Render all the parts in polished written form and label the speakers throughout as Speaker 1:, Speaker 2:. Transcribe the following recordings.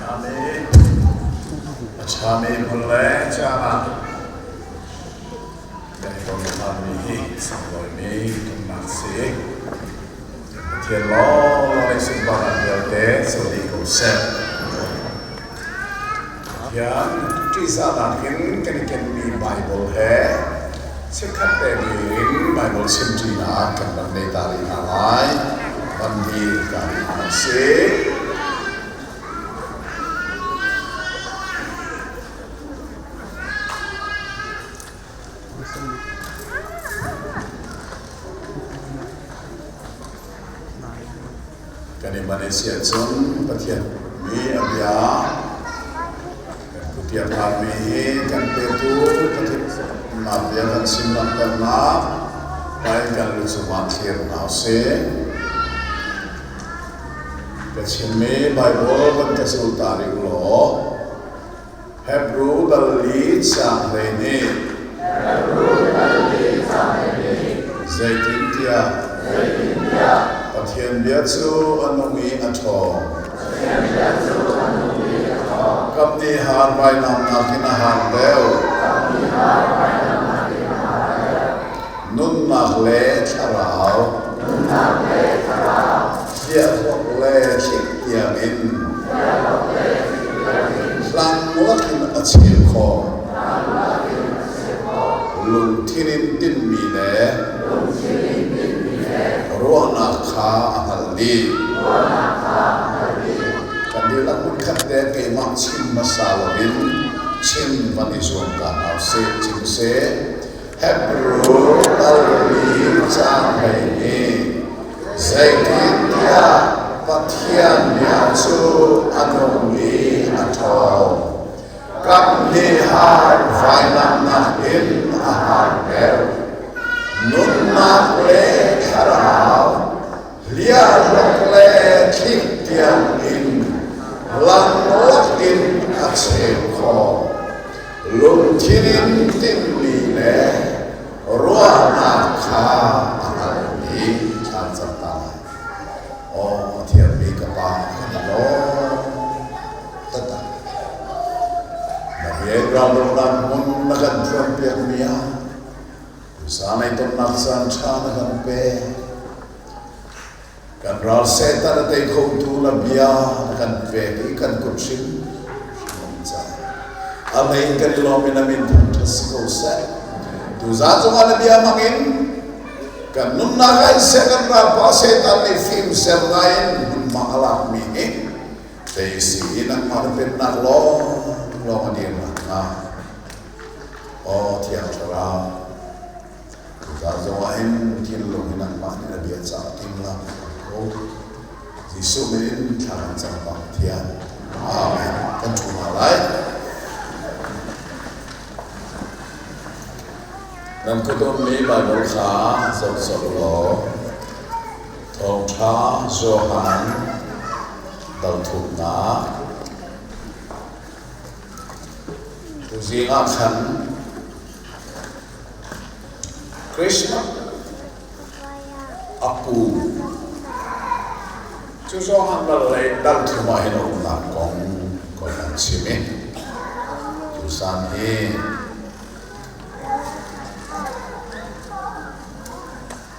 Speaker 1: A ṭhami hmun le caan ah kan i ton ṭhanmi hi sunglawimi tonnak a si. Pathian lawnglawng nih sunparnak vialte co dih ko seh. Pathian ṭihzahnak in kan i kenmi Baibal he chikkhat te ding Baibal chimṭinak kan van nei ta rih hna lai. Van dil ta rih hna usih. Kan i man i si ahcun Pathian mi a bia kan kutiak mi hi kan petu Pathian nak bia kan chim langhternak lai kan lu cungah thlir hna usih. Ka chimmi Baibal van ka zul ta rih u law Hebru dal li caang hlei nih zeitintiah Pathian bia cu a nung i a ṭhawng. Kam nih haar vainam nakin a haar deuh. Nunnak le thlarau hliahruak le thlik tiangin hlangmuak in a cheu khawh. Lungthin in tinhmi le ruahnak kha a hngalh dih. Kan dihlak hmunkhat te keimah chim hmasa loin chim van i zuam ta hna usih. Chim seh. Hebru lalmi caang hlei nih zeitintiah Pathian bia cu a nung i a ṭhawng. Kam nih har vainam nakin a har deuh. Nunnak le thlarau, liahlok le thlik tiang in langlak in a cheu khawh. Lungthin in tinhmi le ruahnak kha a hngalhmi thla cam ta lai. Aw thiammi ka Pa kan i lawm taktak. Na rian raldohnak hmun na kan phuanpiakmi ah zanei tonnak caan ṭha na kan pek. Kan ral Satan a tei khotu na bia na kan pek i kan kut hrim hrim cang. A mei in kan i lawm in a min thangṭhat si ko seh. Tuzaan zongah na bia hmang in kan nunnak ah in seh kan ralpa Satan nih fim ser ngai in hmunhma a lakmi hi tei si i nangmah na pennak lawng lawng a dir nakhnga. Aw Thiang Thlarau, Cuka zongah hin thinlung hi nangmah nih na bia caah timhlamh ko. Jesuh min in thla kan cam bang Pathian. Amen. Kan ṭhu hna lai. Nan kut ummi Baibal kha zoh colh law Thawngṭha Johan dal thumnak tuzing ah khan Christmas a pu cu zong dal lei dal thum ah hin a umnak kong ko kan chim i tusan hi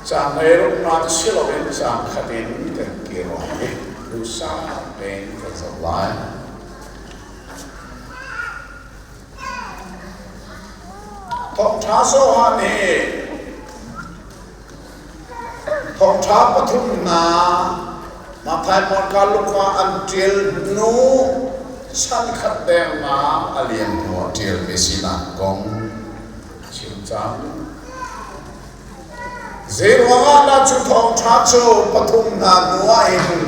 Speaker 1: caang lei rumnak si loin caang khat in kan kir lai i duhsah tein kan zoh lai. Thawngṭha Johan hi thawngṭha pathumnak Matthai, Marka, Luka an ṭial hnu chankhat dengmang a liam hnu ah ṭialmi sinak kong a chim cang. Zeiruangah dah cu thawngṭha cu pathum hna hnu ah hin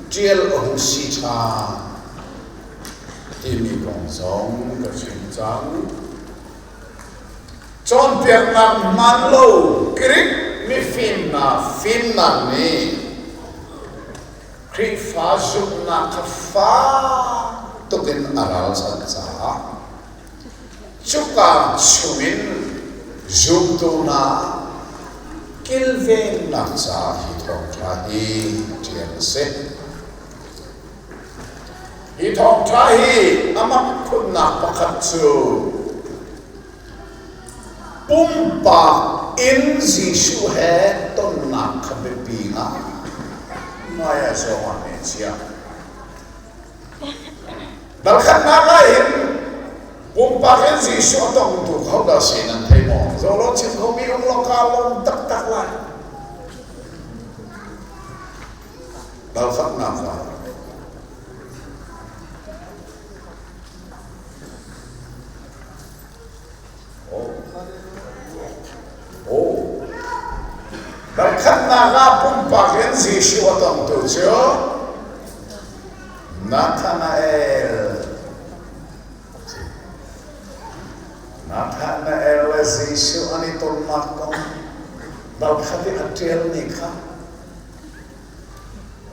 Speaker 1: ṭial a hung si ṭhan? timi kong zong ka chim cang. Cawnpiaknak hmaan lo Greek mifim hna fimnak nih Khrihfa zumhnak kha fak tukin a ralchanh caah cuka chungin zumtu hna kilvennak caah hi thawngṭha hi ṭial a si. Hi thawngṭha hi a mak khunnak pakhat cu pumpak in Jesuh he tonnak kha biapi ngai ah zong ah a chiah. Dalkhatnak ah hin pumpak in Jesuh a tongtu kho dah si nan thei maw? Zolo chim khomi um law kaa lawm taktak lai. Dalkhatnak ah Dalkhatnak ah pumpak in Jesuh a tongtu cu Nathanael. Nathanael le Jesuh an i tonnak kong dalkhat i a ṭialmi kha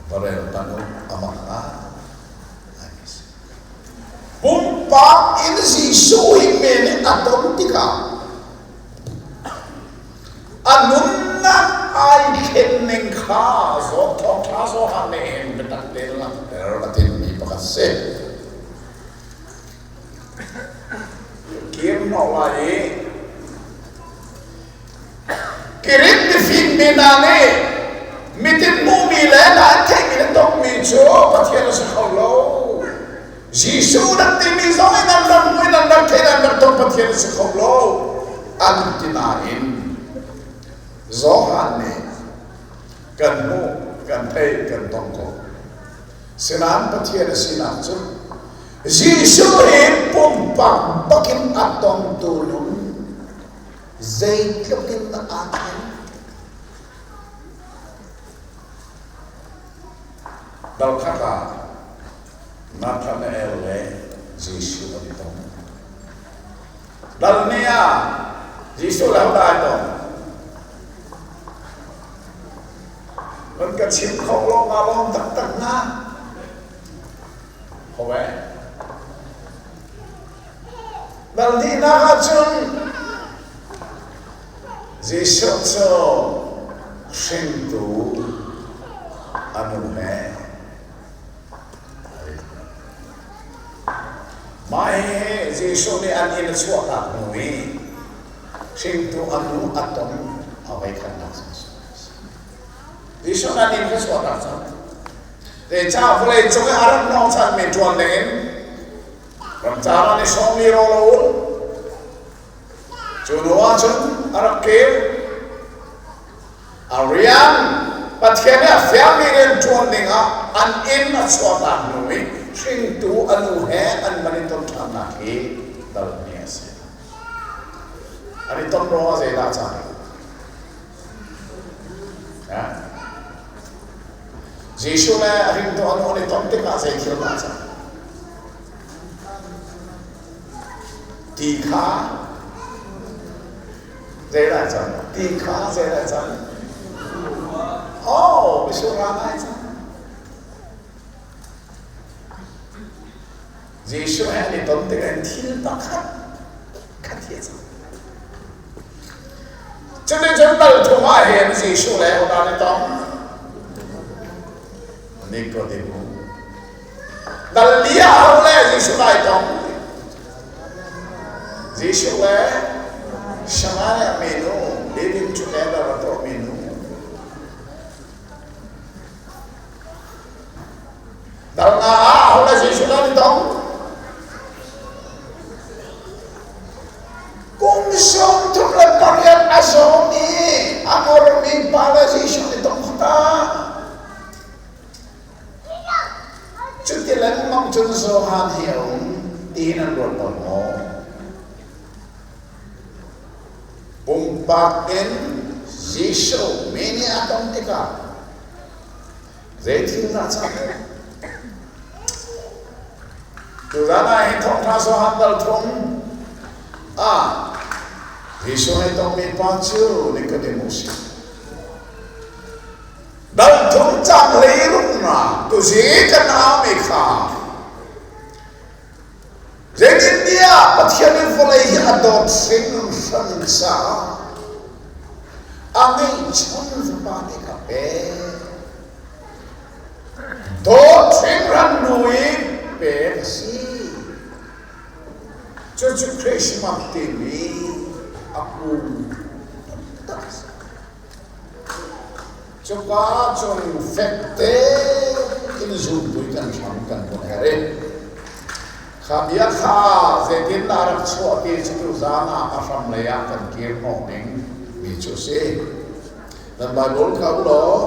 Speaker 1: va rel hmanh u, a mak ngai. Pumpak in Jesuh hi men in a ton tikah a nunnak ai thlen ning kha zawt thawngṭha Johan nih hin biatak tein langhter a timmi pakhat si. Kir hnawh lai i Kirit mifim mi hna nih mitin hmuhmi le an theihmi le tongmi cu Pathian a si kho lo. Jesuh nan timi zong in an rak hmuh in an rak theih an rak tong Pathian a si kho lo an ti nain Johan nih kan hmuh, kan theih, kan tong ko. Sinain Pathian a sinak cu Jesuh hi pumpak bakin a tongtu nun Zeitluk in dah aa thlen? Dal khat ah Nathanael le Jesuh an i tong. Dal ni ah Jesuh le hodah ai tong? Kan ka chim khawh lo nga lawm taktak hna. Hawe. Dal dihnak ahcun Jesuh cu hringtu a nu he Mah hihi Jesuh nih an inn a chuahtak hnu i hringtu a nu a ton a voikhatnak Jesuh nih an inn kha chuahtak cang. Zeicah vawlei cung i a rak hnawhchanmi ṭuan dingin Ramcar ah ni sawmli rawl a ul. Cu hnu ahcun a rak kir. A rian Pathian nih a fialmi rian ṭuan dingah an inn a chuahtak hnu i hringtu a nu he an van i ton ṭhannak hi dalmi a si. An i ton ruangah zeidah a cang? Jesuh le a hringtu a nu an i ton tikah zei thil dah a cang? Ti kha zeidah a cang? Ti kha zeidah a cang? Oh, mitsur rang ai cang. Jesuh he an i ton tikah thil pakhat khat hi a cang. Cuticun dal thum ah hin Jesuh le hodah an i tong? Nikodemu. Dal li ah ho le Jesuh ai tong? Jesuh le Samaria minu, living together a tuahmi nu. Dal nga ah ho le Jesuh an i tong? Kum 38 a zawm i a ngormi pa le Jesuh an i tong khata. Cuti lengmang cun Johan hi a um tiin an ruat bal maw? Pumpak in Jesuh mi nih a ton tikah Zeithil dah cang? Tuzan ah hin thawngṭha Johan dal thum ah Jesuh hei tongmi pa cu Nicodemus si. Dal thum cang leiruknak tuzi kan aumi kha zeitintiah Pathian in vawlei hi a dawt hringhran caah a ngeihchun fapa nih ka pek. Dawt hringhran hnu i pek a si. Cucu Christmas timi a kung taktak a si. Cuka ahcun fekte in zunpui kan hram kan vun herh i kha bia kha zeitindah rak chuah ti cu tuzaan ah a hram lei ah kan kir hnawh ning mi cu a si. Nan Bible kha u law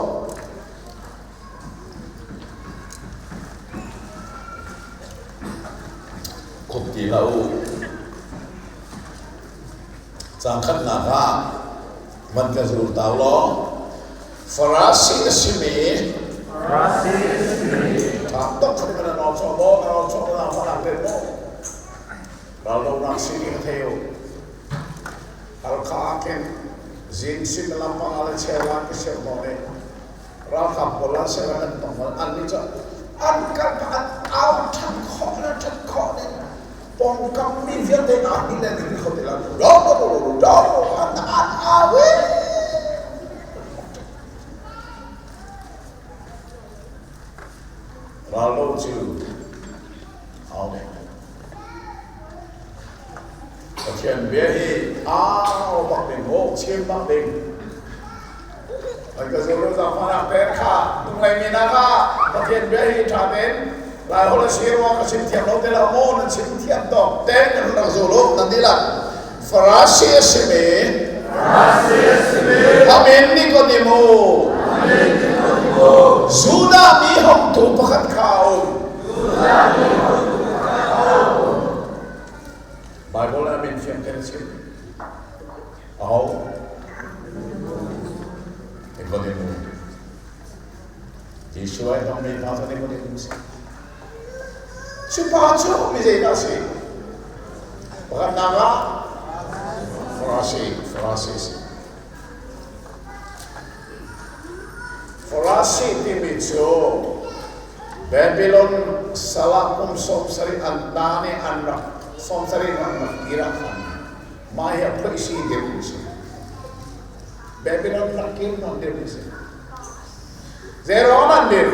Speaker 1: khup ti hlah u. Caang khatnak ah van ka zul ta law Farasi a simi
Speaker 2: Farasi a simi
Speaker 1: ṭha tuk khat kan nawl chuah maw ka nawl chuah na fanak te maw raldonak si ka thei u Halkha ah khin zing suimilam panga le cheu ah ka cheu hnawn i ralkap pawl ah seh an tong an nih cu an kal an au ṭhan khawh le ṭhat khawh ning pawngkam mi vialte aa hngilh le ning kho ti lo do do do do do an an au i raldo cu au ne Pathian bia hi au bak ding ho chim bak ding an ka zul zaangfahnak pek kha tung mi na kha Pathian bia hi ṭha tein Lai holh a si ruang ka chim thiam lo te lo maw nan chim thiam tawk te nan rak zul u nan dihlak Farasi a simi
Speaker 2: Farasi a simi
Speaker 1: Amin Nikodemu
Speaker 2: Amin Nikodemu
Speaker 1: Judah mi hongtu pakhat kha a um
Speaker 2: Judah mi hongtu pakhat a um
Speaker 1: Bible ah min fiang tein a chim. Aho? Nikodemu. Jesuh ai tongmi pa cu Nikodemu si. Cu pa cu mi zeidah a si? Pakhatnak ah Farasi, Farasi si. Farasi timi cu Babylon sal ah kum 70 an tan i an rak 70 an rak kir ah khan mah hi a phoihsi dirmi a si. Babylon rak kir nawn dirmi a si. Zeiruang an dir?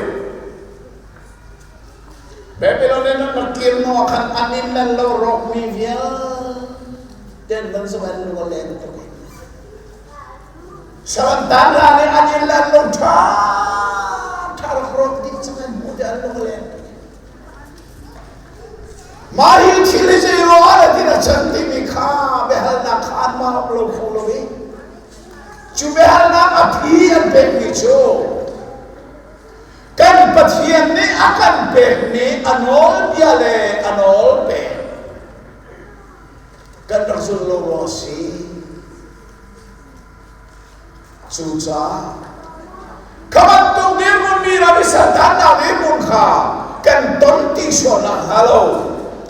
Speaker 1: Babylon in an rak kir hnu ah khan an inn an lo rawkmi vialte an van zoh an lung a leng tuk i Sarantan hna nih an inn le an lo ṭha ṭha rak rawk dih cang an hmuh te an lung a leng. Mah hi thil hi zei ruang ah dah a can timi kha biahalnak kha anmah um lo kho lo i cu biahalnak a phi an pekmi cu kan Pathian nih a kan pekmi a nawlbia le a nawl pek kan rak zulh lo ruang a si. Cucaah kha bantuk dirhmun mi ram i saltannak dirhmun kha kan ton ti sualnak hnga lo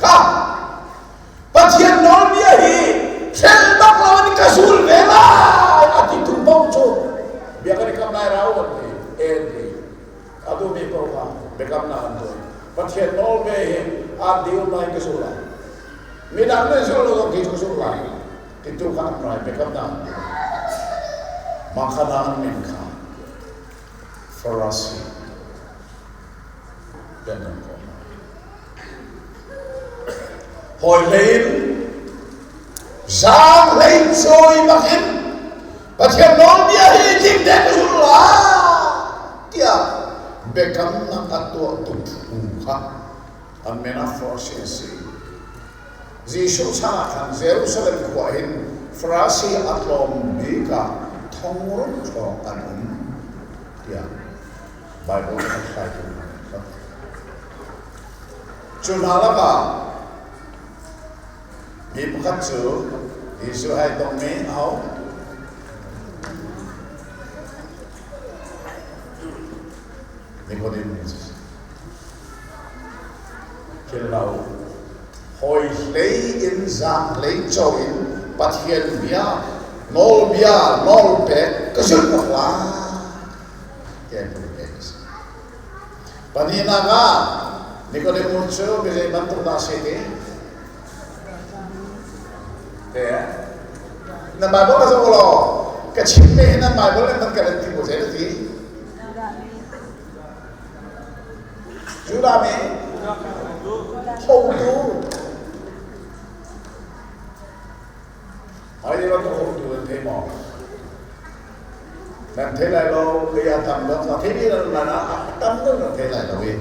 Speaker 1: kha Pathian nawlbia hi hrel bak lo in ka zul ve lai a ti tu paoh cu bia kan i kam lai rau an ti en ti a duhmi paoh kha biakamnak an tuah Pathian nawlbia hi aan dium lai ka zul lai midang nih zul lo zong khi cu zul lai titu kha an rai biakamnak an tuah. Mah kha na an min kha Farasi tiah nan kawh hna. Hawi hlei in zaang hlei cawi bakin Pathian nawlbia hi tling tein ka zul lai tiah biakamnak a tuahtu phu kha an min ah Farasi a si. Jesuh chan ah khan Jerusalem khua hin Farasi a tlawm bik ah thongruk hrawng an um tiah Baibal hlathlaitu hna nih an Cu hna lakah mi pakhat cu Jesuh ai tongmi aho? Nicodemus. Philh lo. Hawi hlei in zaang hlei co in Pathian bia, nawlbia, nawlpek ka zulh bak lai tiah ka pek a si. Pahnihnak ah Nicodemus cu mi zei bantuk dah a si ti? Te na Bible ka zoh law ka chim mi hi nan Bible in nan ka len ti ko zei na ti? Judah mi? Hotu. Ai bantuk hotu nan thei maw? Nan thei lai lo, kei a tam deuh, a theimi nan lan ah a tam deuh nan thei lai lo i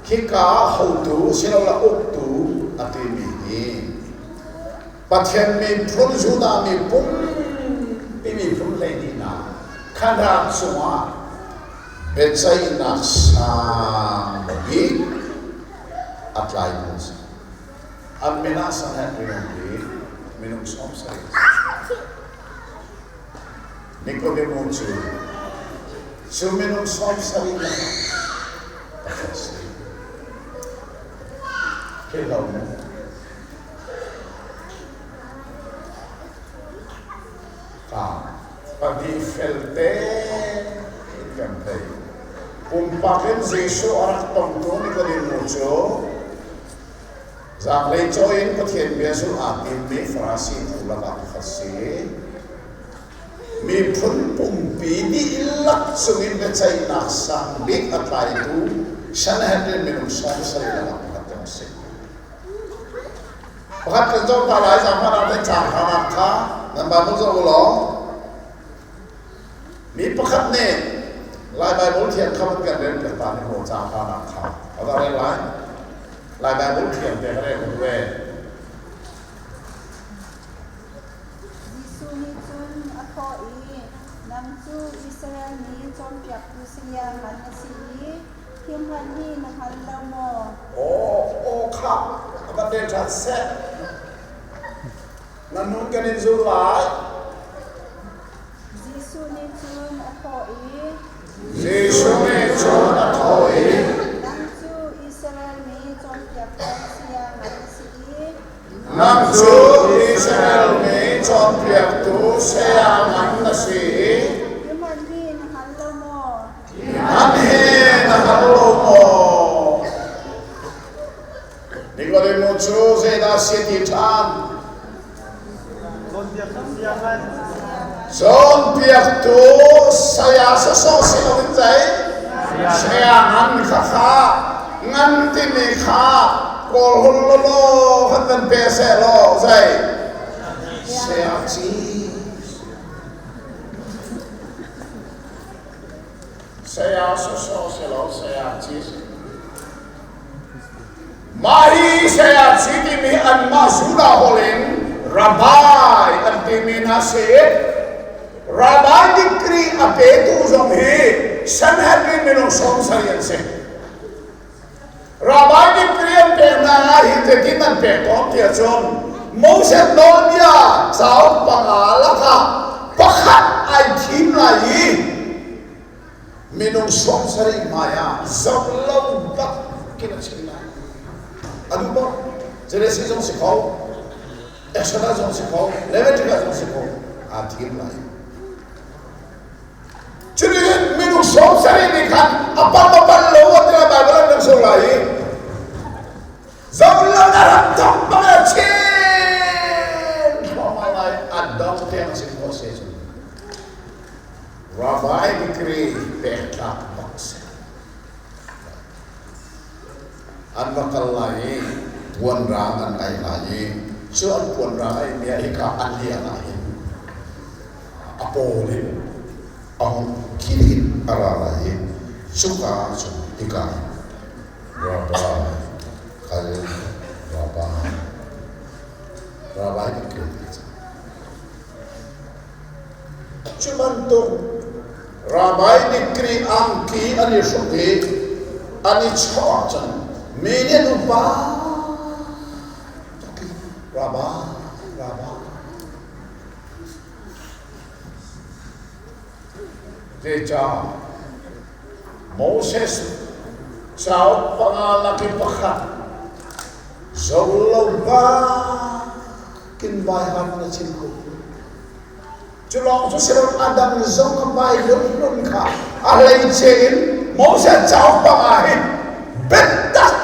Speaker 1: khika hotu silole uktu a timi hi Pathian miphun Judah mi pumpi miphun hleihnihnak khandaak cungah biaceihnak sang bik a tlaitu a si. An min ah Sanhedrin hi minung 70 a si. Nikodemu cu cu minung 70 lakah pakhat a si. Philh lo mu. Ka pahnih felte in kan thei. Pumpak in Jesuh a rak tongtu Nikodemu cu zaanglei caw in Pathian bia zulh aa timmi Farasi phu lakah pakhat si. Miphun pumpi dihlak cungin biaceihnak sang bik a tlaitu Sanhedrin minung 70 lakah pakhat kan si. Pakhat kan zoh ta lai zaangfah te caang hranak kha nan Bible zoh u law mi pakhat nih Lai Bible thiang kha van kan rel piak ta ning law caang hranak kha a va rel lai Lai Bible thiang te ka rel ku ve.
Speaker 3: Jesuh nih cun a thawh i, Nang cu Israel mi cawnpiaktu saya ngan na si i hi hmanh hi na hngal lo maw?
Speaker 1: Aw, aw kha a van rel ṭhan seh. Nan nun kan in zul lai.
Speaker 3: Jesuh nih cun a thawh i,
Speaker 1: Jesuh nih cun a thawh i,
Speaker 3: Nang cu Israel mi cawnpiaktu saya ngan na si i
Speaker 1: Nang cu Israel mi cawnpiaktu saya ngan na si i
Speaker 3: hi hmanh hi na hngal lo maw?
Speaker 1: An hi na hngal lo maw? Nikodemu cu zeidah si ti ṭhan? Cawnpiaktu saya sawsawh si loin zei? Saya ngan kha kha ngan timi kha kawl hul lawlaw kan van pe seh law zei? Saya ci. Saya sawsawh si lo saya ci. Mah hi saya ci timi anmah Judah holh in Rabbi an timi hna si. Rabbi degree a petu zong hi Sanhedrin minung 70 an si. Rabbi degree an pek hna ah hi zeitin an pek tawn ti ahcun Moses nawlbia cauk panga lakah pakhat ai thim lai i minung 70 hmai ah zoh lo bak kin a chim lai. A duh maw? Genesis zong si kho, Exodus zong si kho, Leviticus zong si kho, aa thim lai. Cutin minung 70 nih khan a pal a pal lo a ti lai Bible an kan sur lai i zoh lo na rak thok bang a chin thluahmah lai a dong tiang chim khawh se cu Rabbi degree pek tlak bak si an va kal lai i puan rang an ai lai i cu an puan rang ai mi ah hika an liang ah hin a pawl in a hung khit a ra lai i cuka ah cun hika in Rabbi kal Rabbi Rabbi kan kal ti cang. Cu bantuk Rabbi degree angki an i hruk i an i chawh ahcun mi nih an upa tuk i Rabbi Rabbi Zeicah Moses cauk panga lak i pakhat zo lo bakin vaihan na chim ko. Cu lawng cu si lo a dang zong a Bible hlun kha a hleice in Moses cauk panga hi biatak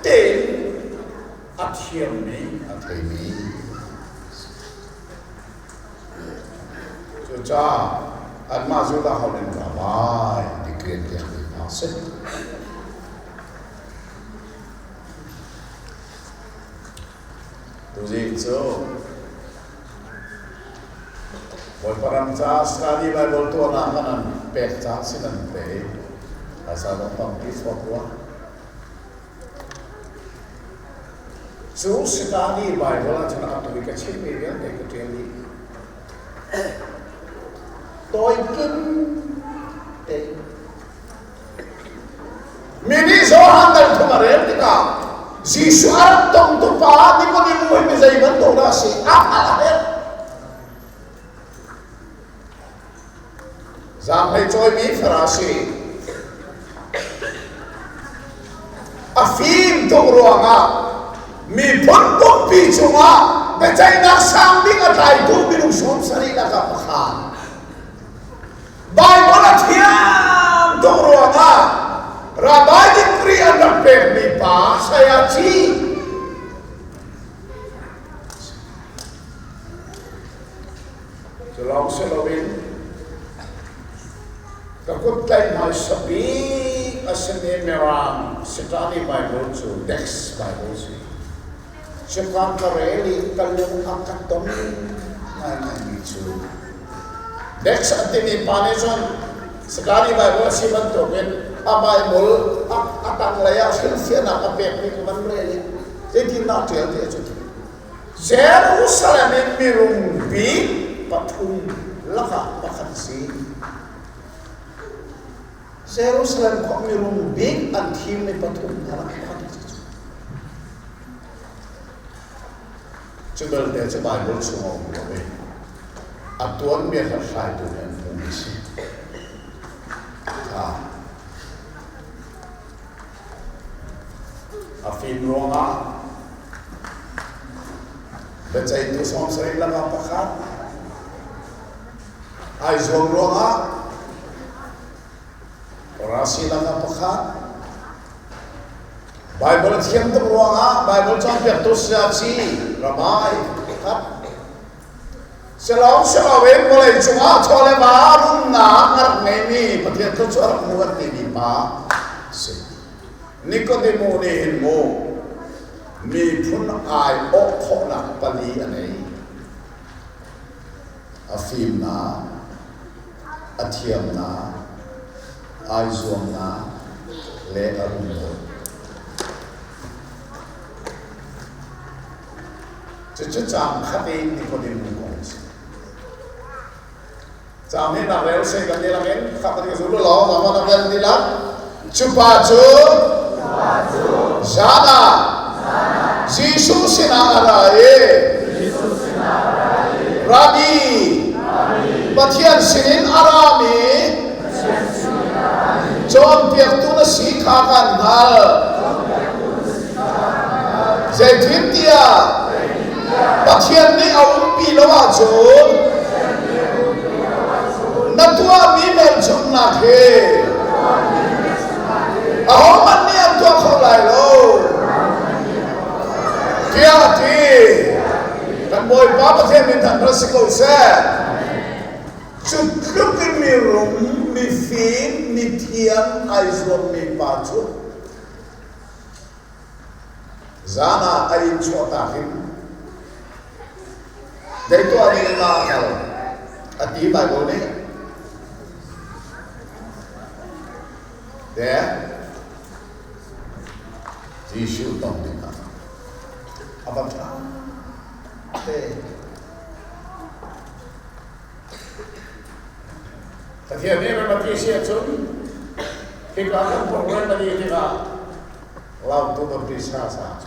Speaker 1: tein a thiammi a theimi. Cucaah anmah Judah holh in rabbi degree an pekmi hna a si. Tuzing cu Bawipa ram ca study Bible tuahnak ah nan pek ca si nan pe. Phaisa dong tampi chuak rua. Cu study Bible ahcun atu i ka chimmi vialte ka ṭial dih. Tawi kim te. Mi nih Johan dal thum a rel tikah Jesuh a rak tongtu pa Nikodemu hi mi zei bantuk dah a si a hngalh a herh. Zaanghlei cawimi Farasi a fim tuk ruangah miphun pumpi cungah biaceihnak sang bik a tlaitu minung 70 lakah pakhat. Baibal a thiam tuk ruangah Rabbi degree an rak pekmi pa Sayaci cu lawng si loin ka kut tlaih hmaisa bik a simi Mirang Sitani Bible cu Dex Bible si. Cuka ka rel i ka lung a ka tom ngaingaimi cu Dex a timi pa nih cun Sakari Bible a si bantukin a Bible a tanglei ah hrilhfiahnak a pekmi ka van rel i zeitindah a ṭial ti cu Jerusalem in mirum bik pathum lakah pakhat a si. Jerusalem khua mirum bik an thimmi pathum hna lakah pakhat a si cu. Cu belte cu Baibal chung a um lo i a tuanbia hlathlaitu nih an hmuhmi a si. Kha a fim ruangah biaceihtu 70 lakah pakhat ai zuam ruangah Farasi lakah pakhat Baibal a thiam tuk ruangah Baibal cawnpiaktu sayaci Rabbi pakhat Silawng siloin vawlei cungah chaw le va rumnak a rak ngeimi Pathian thluachuah a rak hmu an timi pa si. Nikodemu nih hin mu miphun ai awh khawhnak pali a nei. A fimnak, a thiamnak, ai zuamnak le a rumnak. Cucu caang khat i Nikodemu kong a si. Caang hi nak rel seh kan ti lang in khat kan zul law zama nak rel ti lang. Cu pa cu zan ah Jesuh sinah a ra i Rabbi Pathian sinin a rami cawnpiaktu na si kha kan hngalh. Zeitintiah Pathian nih a umpi lo ahcun na tuahmi hmelchunhnak hi ahohmanh nih an tuah kho lai lo tiah a ti. Kan Bawipa Pathian min thangṭhat si ko seh. Cu tluk in mirum, mifim, mithiam ai zuammi pa cu zan ah a inn chuahtak in zei tuah ding in dah a kal a ti Bible nih. Te Jesuh tong dingah a va ṭha te. Pathian nih ram a ti si ahcun hika kan program a dih tikah lautu tampi sa sa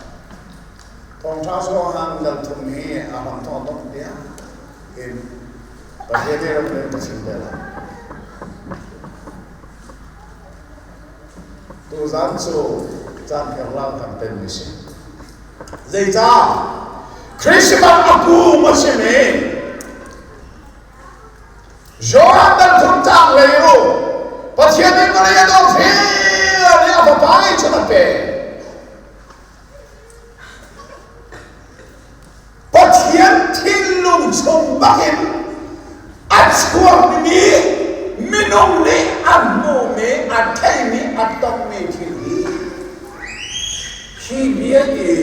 Speaker 1: thawngṭha suangan dal thum hi a hram thawng dong tiah in Pathian nih ram nih ka chim te lai. Tuzan cu caan kerlang kan pen mi si. Zeicah? Christmas a kum a simi Johan dal thum caang lei u Pathian nih vawlei a dawt hrial i a fapa i cun a pek. Pathian thinlung chung bakin a chuakmi minung nih a hmuhmi, a theimi, a tongmi thil hi hi bia hi.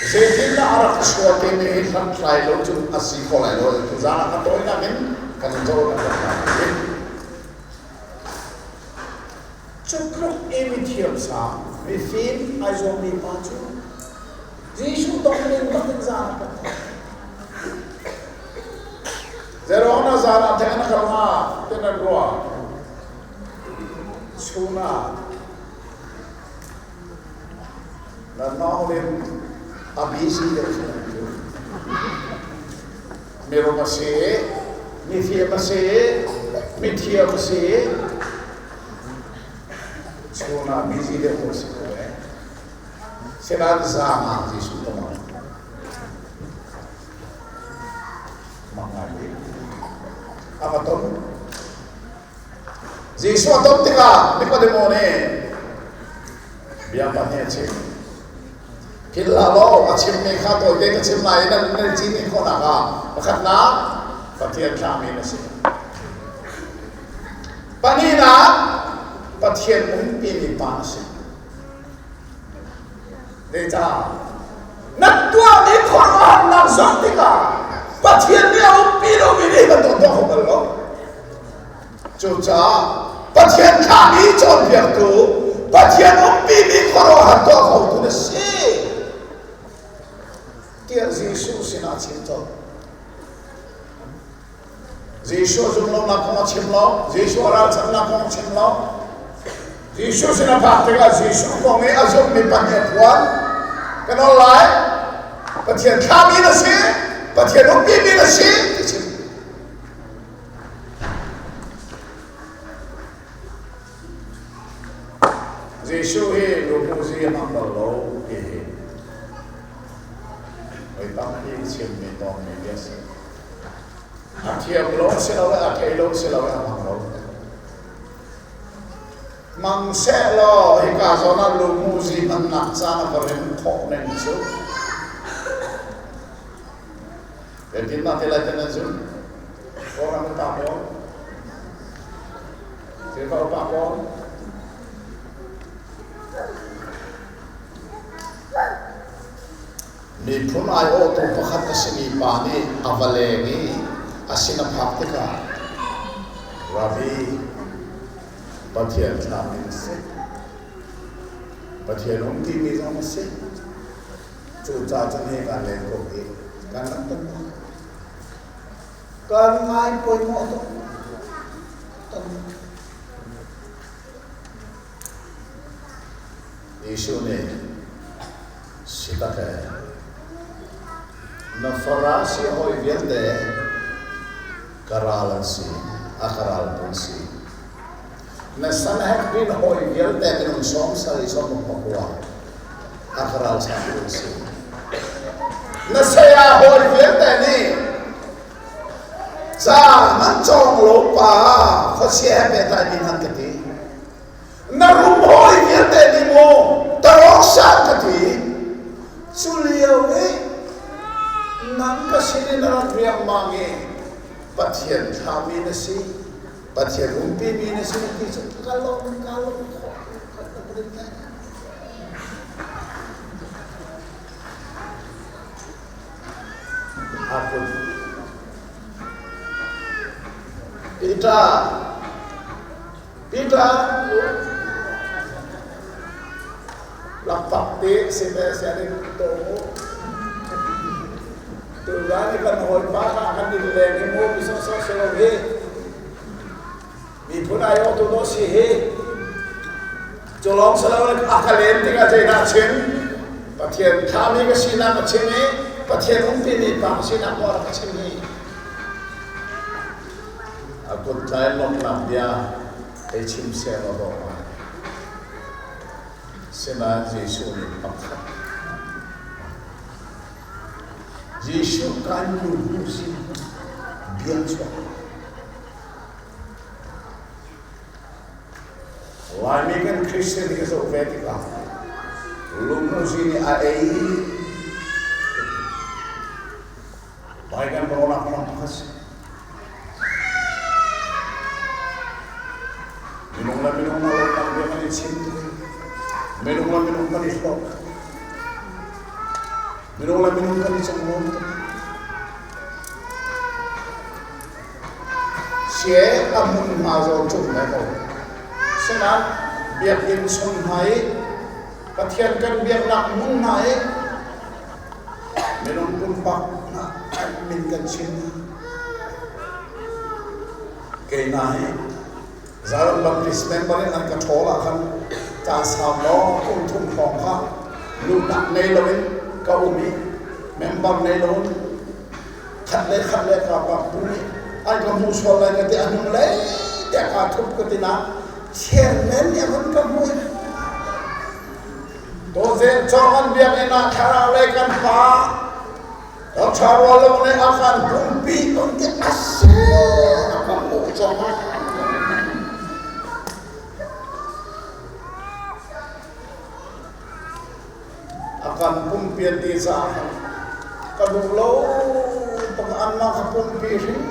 Speaker 1: Zeitindah a rak chuah timi hi hlathlai lo cu a si kho lai lo. Tuzaan ah a tawinak in kan zoh kan rak lai.
Speaker 2: Cu tluk i mithiam sang, mifim ai zuammi pa cu Jesuh tong ning bak in zaan a kan thawk.
Speaker 1: Zeruang na zaan ah theng na kal hnga ti nan ruah? Chun ah na naulin a busy deuh si cu. Mirum a si, mifim a si, mithiam a si. Chun ah busy deuh ko si ko eh. Sinain zaang ah Jesuh ka mang. Mang ngai bik. A va ton. Jesuh a ton tikah Nikodemo nih bia pahnih a chim. Philh hlah law a chimmi kha tawite ka chim lai i nan nan cini khawhnak ah pakhatnak Pathian thlahmi na si. Pahnihnak Pathian umpimi pa na si. Zeicah? Na tuahmi khuaruahharnak zoh tikah Pathian nih a umpi lomi nih bantuk tuah kho bal lo. Cucaah Pathian thlahmi cawnpiaktu, Pathian umpimi khuaruahhar tuah khotu na si tiah Jesuh sinah a chim colh. Jesuh zumlonak kong a chim lo, Jesuh a ralchannak kong a chim lo. Jesuh sin a phak tikah Jesuh kong i a zummi pa nih a phuan. Ka nawl lai. Pathian thlahmi na si, Pathian umpimi na si ti chim. Jesuh hi luhmuhzi a hmang bal lo ti hi voi tampi chimmi tawnmi bia a si. A thiam lo si lo a thei lo si lo a hmang lo. Hmang seh law hika zawn ah luhmuhzi hmannak caan a va rem khawh ning cu. Zeitin mah te lai te nan zumh? Kawlram upa pawl, Khrihfa upa pawl, Miphun aiawhtu pakhat a simi pa nih a va leng i a sin a phak tikah Rabbi, Pathian thlahmi na si. Pathian um timi zong na si. Cucaah cun hi kan len ko hi kan rak ton
Speaker 2: Kan ngai pawimawh tuk. Ton.
Speaker 1: Jesuh nih si tak ee, na Farasi hawi vialte ka ral an si, a ka ral an si. Na Sanhedrin hawi vialte minung sawm sarih sawm pakua a ka ralchantu an si. Na saya hawi vialte nih ca nan cawng lo pa khuachia he pehtlai mi nan ka ti. Na rum hawi vialte nih mu tarawk san ka ti. Cu lio i nang ka sin in na rak riangmang i Pathian thlahmi na si. Pathian umpimi na si ti cu ka lawm ka lawm khawh Aku Peter Peter lakpak te si me sianin to mu tu zan i kan hawipa kha kan in leng i mu mi sawsawh si lo hi miphun aiawhtu dawh si hi cu lawng si lo a ka len tikah zeidah a chim Pathian thlami ka sinak a chim i Pathian umpi pa ka sinak maw a rak ka chim hi a kut tlai lawmhnak bia hei chim seh law dawh ngai sinain Jesuh nih pakhat Jesuh kan nu sin bia chuak Laimi kan Christian hi ka zoh ve tikah lungmuzi nih a ei Lai kan rawlak ram pakhat si. Minung le minung na lawmnak bia kan i chim. Minung le minung kan i hlawk.
Speaker 2: Minung le minung kan i conglawm tuk. Sie a hmunhma zawn ṭum ve ko. Sinain biakinn chung hna i Pathian kan biaknak hmun hna i minung pumpak hna min kan chim hna. Keimah hi Zion Baptist member in an ka ṭhawl ah khan caan sau lawng kum thum hrawng kha luhnak nei loin ka um i member nei loin khat le khat le ka bak bu i an ka hmuh sual lai ka ti a hnung lei te kaa thup ka ti na chairman nih a vun ka hmuh i Tawzeng cawng an biakinn ah thlarau lei kan pa Ṭha rual lo nih a kan pumpi on ti a si a kan hmuh cang. A kan pumpi an ti caah ka duh lo bak anmah ka pumpi hrim.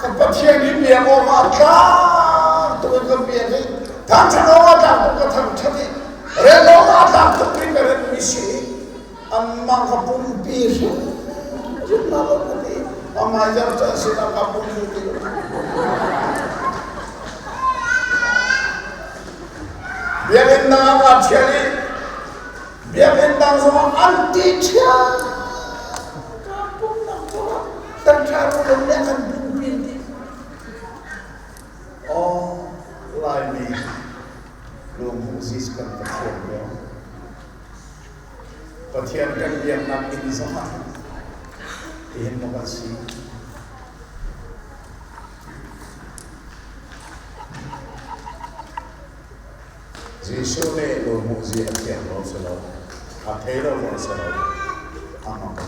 Speaker 2: Ka Pathian hi biak awk ah tlang tuk in kan biak i thangṭhat awk ah tlang tuk ka thangṭhat i Rel awk ah tlak tuk mi ka rem mi si anmah ka pumpi hrim hrim hna lo ka ti amah zer cu an sinah ka pumpi ti lo. Biakinn dang ah kaa ṭhial i biakinn dang zongah an ti ṭhiam. Ka pumnak cungah kan ṭha lo le kan pumpi ti. Aw Laimi Lungmung Jesuh kan Pathian biak. Pathian kan biaknak inn zongah tihin maw kan si? Jesuh nih lungmuh zi a thiang lo si lo, a thei lo lo si lo, a hmang lo.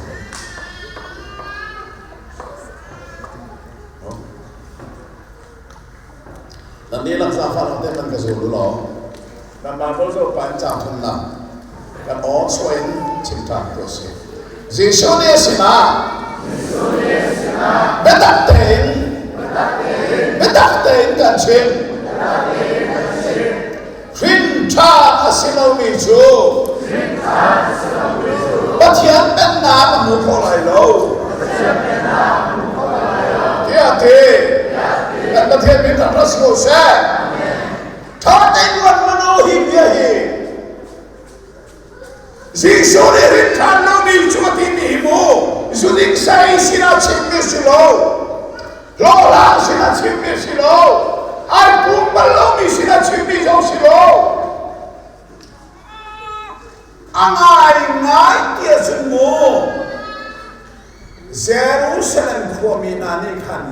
Speaker 2: Nan dihlak zaangfah lo te man ka zul u law nan Bible zoh pa in caang thumnak kan aw chuah in chim ṭhan tu a si. Jesuh nih a sinah biatak tein biatak tein kan chim. Hrin ṭha a si lomi cu Pathian pennak a hmu kho lai lo. Tiah ti. Kan Pathian min rak si ko seh. Ṭha tein ruat mano hi bia hi. Jesuh nih rin ṭhan lomi cu a timi hi mu zuding sai sinah chimmi si lo. Hlawhhlang sinah chimmi si lo. Ai pum bal lomi sinah chimmi zong si lo. A ngaingai ti ahcun mu Jerusalem khuami hna nih khan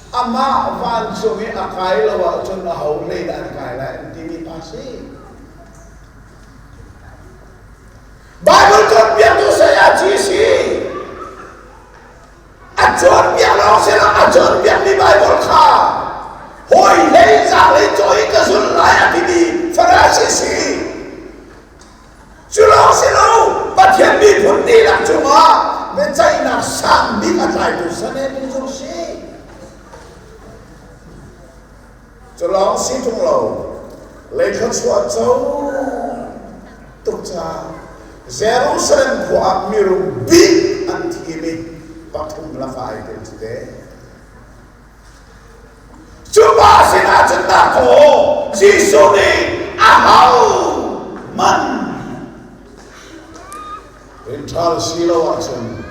Speaker 2: amah vancung i a kai lo ahcun aho hlei dah an kai lai an timi pa si. Bible cawnpiaktu saya GC a cawnpiak lawng si lo a cawnpiakmi Bible kha hawi hlei zahlei cawi ka zul lai a timi Farasi si. Cu lawng si lo Pathian miphun dihlak cungah biaceihnak sang bik a tlaitu Sanhedrin zong si. Cu lawng si ṭung lo lei thluachuah co tuk caah Jerusalem khua ah mirum bik an thim i pathum lakah ai tel cu te. Cu pa sinah cun dahkaw Jesuh nih aho man rinṭhal si lo ahcun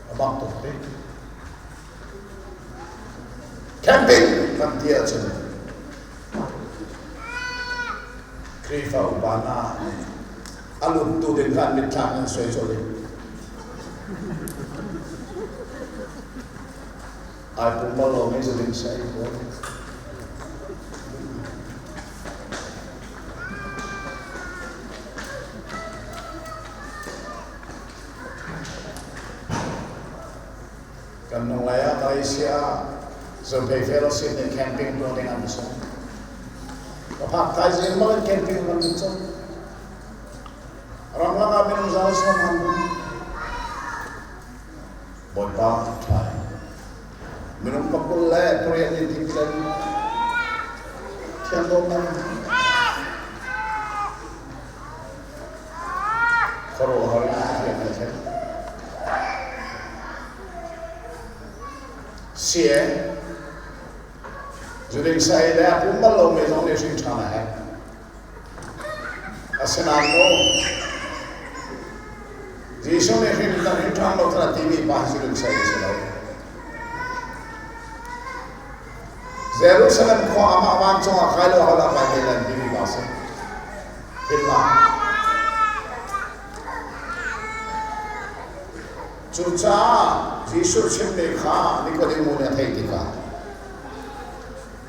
Speaker 2: A bang tuk te. Camping kan ti ahcun Khrihfa upa hna nih a luttu ding kha an mitthlam in suai colh i ai pum bal lomi cu ding sai ko. Kan nung lai ah Malaysia ah Zophei Fellowship nih camping tuah ding an sawm. Ka phak thaizing bang in camping lam in cawm. Ramlak ah minung za sawm an um. Bawipa ṭhai. Minung Pakul le pariat ni ti pilan thiang dawm nan khuaruahhar in Pathian na thlen. Sie zuding sai le a pum bal lomi zong nih hrin ṭhan a herh. Asinain maw Jesuh nih hrin kan hrin ṭhan lo kha timi pa hi zuding sai a si lo. Jerusalem khua amah vancung ah kai lo hal ah kai te lan timi pa si. Himla. Cucaah Jesuh chimmi kha Nikodemu nih a theih tikah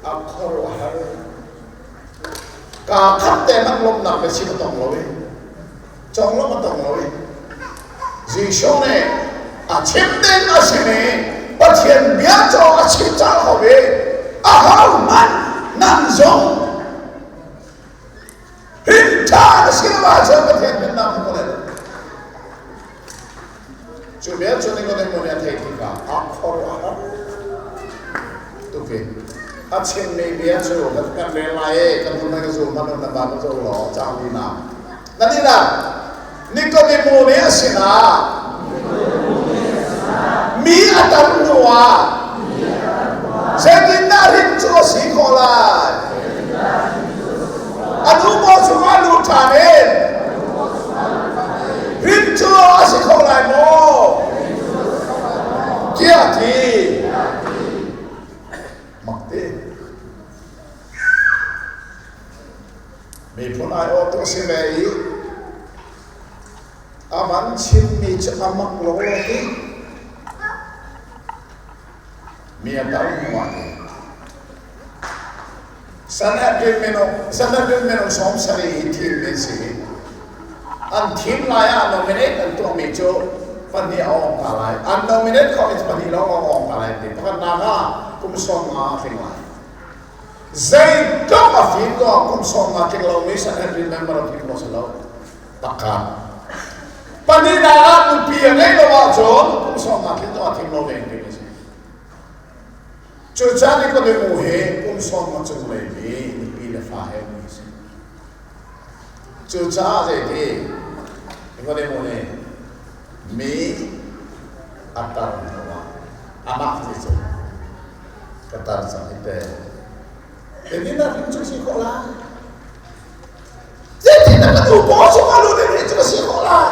Speaker 2: a khuaruahhar. Kaa khat te hmanh lawmhnak biachim a tong lo i conglawmh a tong lo i Jesuh nih a chim ding a simi Pathian bia cu a chim cang ko i ahohmanh nan zong Hrin ṭha na si lo ahcun Pathian pennak hmu ko lai lo. Cu bia cu Nikodemo nih a theih tikah a khuaruahhar tuk i a chimmi bia cu kan rel lai i kan hun ka zum hmanh na ba ka zo law cang li na. Na ni na Nikodemo nih a sinah mi a tam hnu ah zeitindah hrin cu a si khawh lai? A nu paw chungah lut ṭhan in hrin cu a si kho lai maw? Tiah a ti. Mak te. Miphun aiawhtu a si ve i a van chimmi cu a mak lo lo ti. Mi a tam hnuah ti. Sanhedrin minung Sanhedrin minung 70 hi thim an si. An thim lai ah nominate an tuahmi cu pahnih a awng ta lai. An nominate khawh in pahnih lawng a awng ta lai ti. Pakhatnak ah kum 50 a tling lai. Zeitluk a fim ko kum 50 tling lomi Sanhedrin member a thim ko si lo. Pakhat. Pahnihnak ah nupi a ngeih lo ahcun kum 50 tling zong a thim lo ding timi a si. Cucaah Nikodemu hi kum 50 cunglei mi nupi le fa he mi a si. Cucaah zeiti Nikodemu nih mi a tar hnuah amah ti cu ka tar cang hi te. Zeitindah hrin cu si khawh lai? Zeitindah ka nu paw chungah lut in hrin cu ka si khawh lai?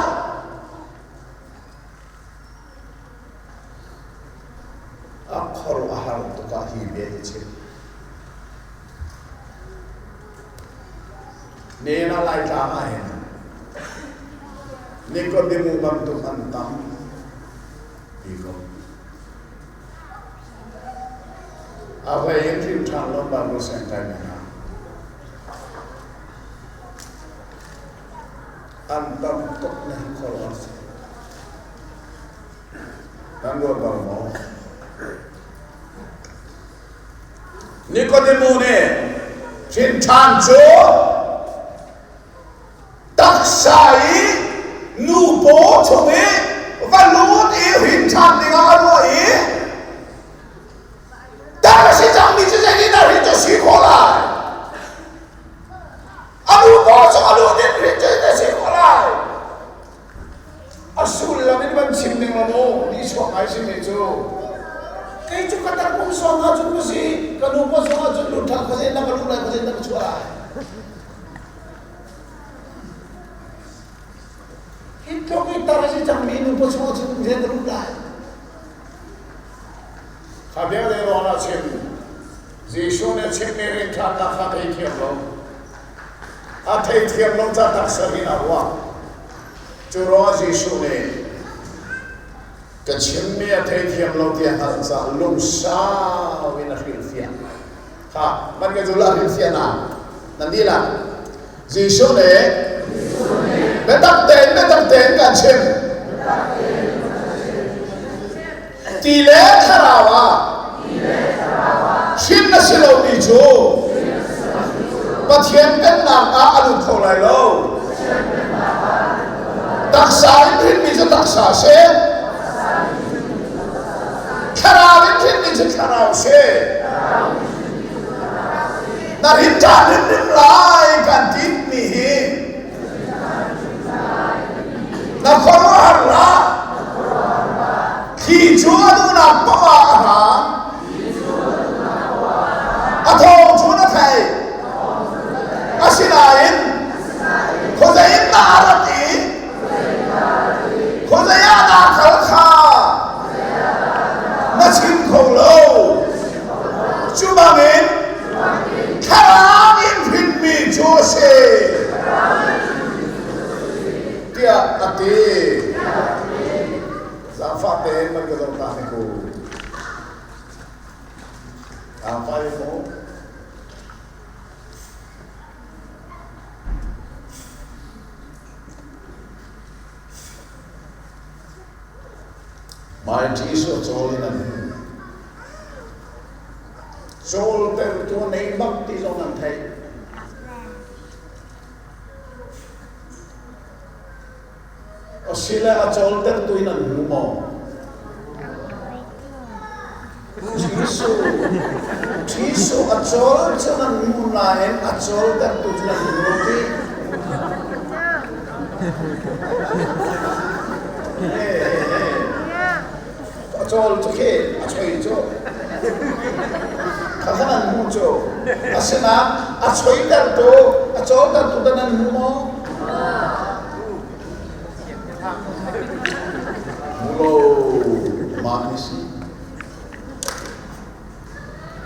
Speaker 2: A khuaruahhar tuk ah hi bia hi chim. Nen ah Laitlang ah hin Nikodemu bantuk an tam ti ko. A hlei in hrin ṭhan lo Bible siang kai mi hna. An tam tuk na hi khuaruahhar si. Nan ruat bal maw? Nikodemu nih hrin ṭhan cu taksa i nu paw chung i va lut i hrin ṭhan dingah a ruah i tar a si cangmi cu zeitindah hrin cu si khawh lai? A nu paw cu a lut in hrin cu na si khawh lai? A sullam in van chim ning law mu nihchuak ngai simi cu kei cu ka tar kum sawm ahcun ka si ka nu pa zong ahcun lut ṭhan khuazei na ka luh lai khuazei na ka chuah lai hi tluk i tar a si cangmi nu pa chung ahcun rian ka lut lai kha bia le rawl ah chim Jesuh nih a chimmi rinṭhannak kha theithiam lo a theithiam lo ca taksa hin a ruah cu ruangah Jesuh nih ka chimmi a theithiam lo ti a hngalh caah lungsau in a hrilhfiah kha man ka zul a hrilhfiah na nan dihlak Jesuh nih biatak tein biatak tein kan chim ti le thlarau ah hrin na si lomi cu Pathian pennak ah a lut kho lai lo. Taksa in hrinmi cu taksa a si.
Speaker 1: Thlarau in hrinmi cu thlarau si. Na rin ṭhan hrimhrim lai kan timi hi na khuaruahhar hlah. Thli cu a duhnak paoh ah a hrang. A thawng cu na theih. Asinain khuazei in dah a rat i khuazei ah dah kal kha na chim kho lo. Cu bangin thlarau in hrinmi cu a si tiah a ti. Zaangfah tein man ka zoh ta hnik u. Zaangfah in mu. Mai Jesuh cawl in an hmu. Cawl tertu nei bak ti zong an theih. Asile a cawl tertu in an hmu maw? Jesuh Jesuh a cawl cu nan hmu nain a cawl tertu cu nan hmu lo ti. A cawl cu khi a choi cu kha kha nan hmu cu. Asinain a choi tertu a cawl tertu dah nan hmu maw? Hmu lo mah ni si.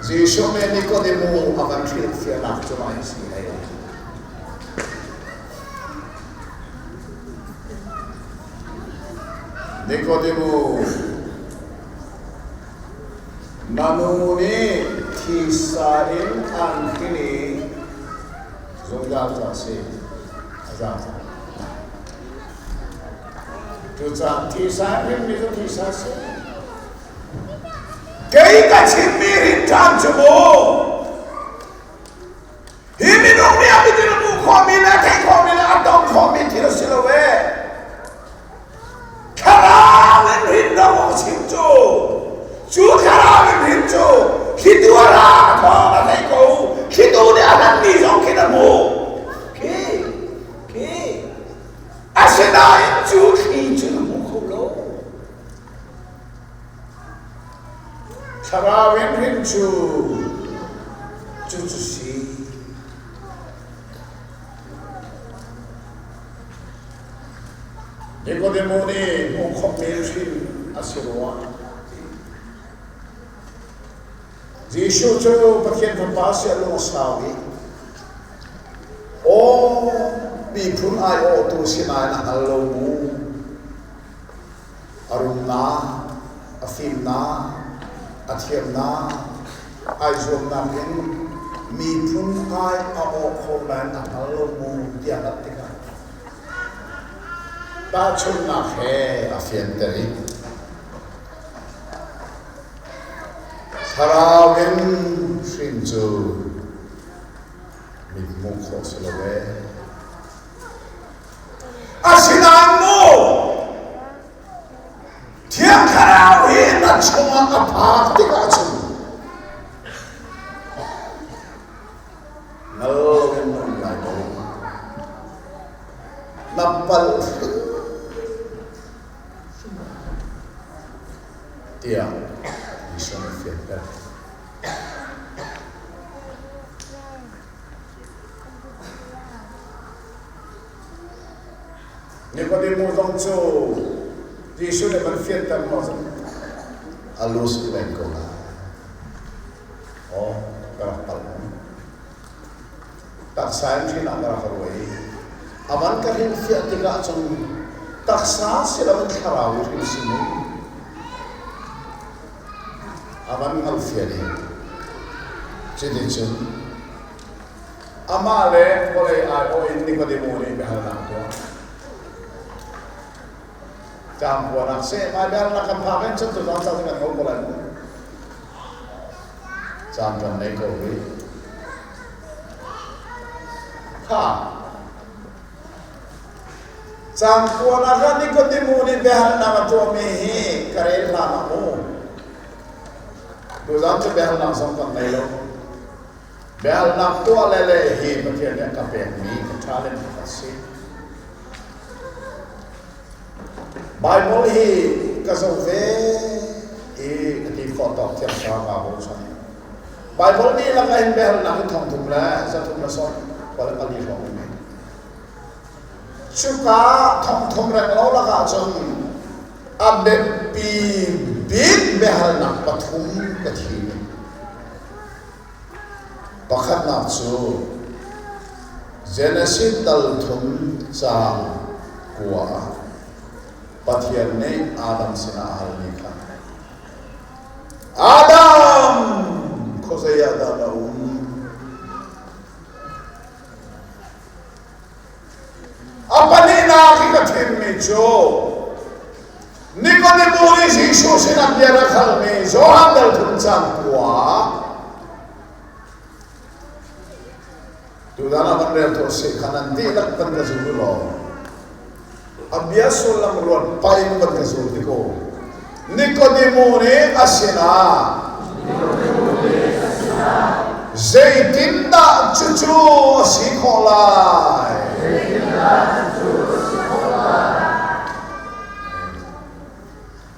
Speaker 1: Jesuh nih Nikodemu a kan hrilhfiahnak cu mah hi si hei. Nikodemu, na nu nih thisa in an hrin i zungzal ca si, a za cang. Cucaah thisa hrinmi cu thisa si. Kei ka chimmi rinṭhan cu mu. Hi minung nih a bitin a hmuh khawhmi le a theih khawhmi le a tong khawhmi thil a si lo ee. Thlarau in hrin lo a chim cu. Cu thlarau in hrin cu thlitu a ra thawng a thei ko. Thlitu nih a hlanmi zong khin a hmuh. Khi, khi. Asinain cu thli cu na hmu kho lo. Thlarau in hrin cu cucu si. Nikodemo nih hmuh khawhmi hrin a si rua. Jesuh cu Pathian Fapa si a lung a sau i aw miphun aiawhtu si nain a hngal lo mu. A rumnak, a fimnak, a thiamnak, ai zuamnak in miphun ai a awh kho nain a hngal lo mu tiah hngalh tikah tahchunhnak he a fianter i Thlarau in hrin cu mit hmuh khawh si lo ee. Asinain mu Thiang Thlarau hi na chungah a phak tikah cun ngal loin na um lai lo. Na palh tiah Jesuh nih a fianter. Nikodemu zong cu Jesuh nih van fianter hnu cun a lus leng ko lai. Aw, ka rak palh. Taksa in hrin ah ka rak ruai i a van ka hrilhfiah tikah cun taksa si loin thlarau i hrin si mu. A van hngalhfian i cuticun amah le vawlei aiawh in Nikodemu nih biahalnak a tuah. Tlangkuanak seh mai biahalnak kan phak in cun tuzaan ca cu kan ngol ko lai mu. Caan kan nei ko rih. Kha caan kuan ah khan Nikodemu nih biahalnak a tuahmi hi ka rel hlan ah mu.
Speaker 2: Tuzaan cu biahalnak zong kan ngei lo. Biahalnak tuah le leh hi Pathian nih a ka pekmi ka talent pakhat si. Bible hi ka zoh ve i ka ti khawh tawk thiam sa kaa bochan. Bible nih lak ah hin biahalnak hi 300 le 324 hrawng um. Cuka 30 renglo lakah cun a biapi bik biahalnak pathum ka thim. Pakhatnak cu Genesis dal thum caang kua ah Pathian nih Adam sinah a halmi kha Adam, khuazei ah dah na um? A pahnihnak i ka thimmi cu Nikodemu nih Jesuh sinah bia rak halmi Johan dal thum cang kua Tutan ah van rel tuah sih kha nan dihlak van ka zul law a bia sullam ruat pain van ka zul ti ko Nikodemu nih a sinah zeitindah cucu a si khawh lai?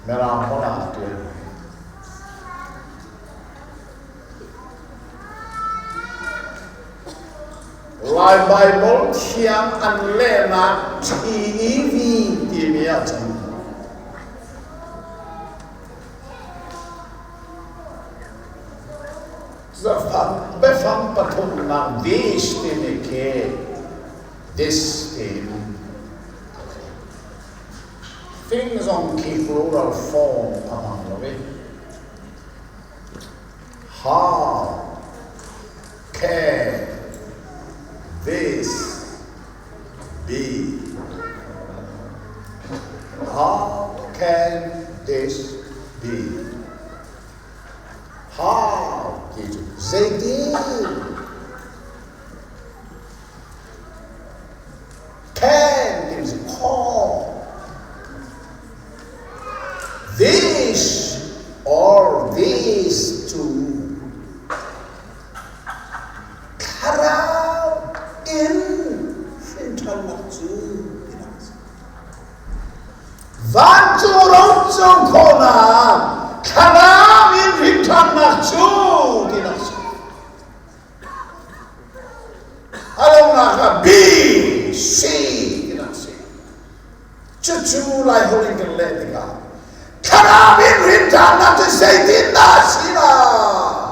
Speaker 2: Mirang holh ah a ṭial. Lai Baibal Thiang an lehnak TEV timi ahcun biafang pathumnak this timi khi this tiin thing zong khi plural form a hmang lo i How can this be? How can this be? How ti cu zeitin? Can ti cu call. This or these two thlarau in hrinṭhannak cu tinak a si. Vancung ro co khawhnak thlarau in hrinṭhannak cu tinak a si. A longnak ah B, C tinak a si. Cucu Laiholh in kan leh tikah thlarau in rinṭhannak cu zeitindah a si lai?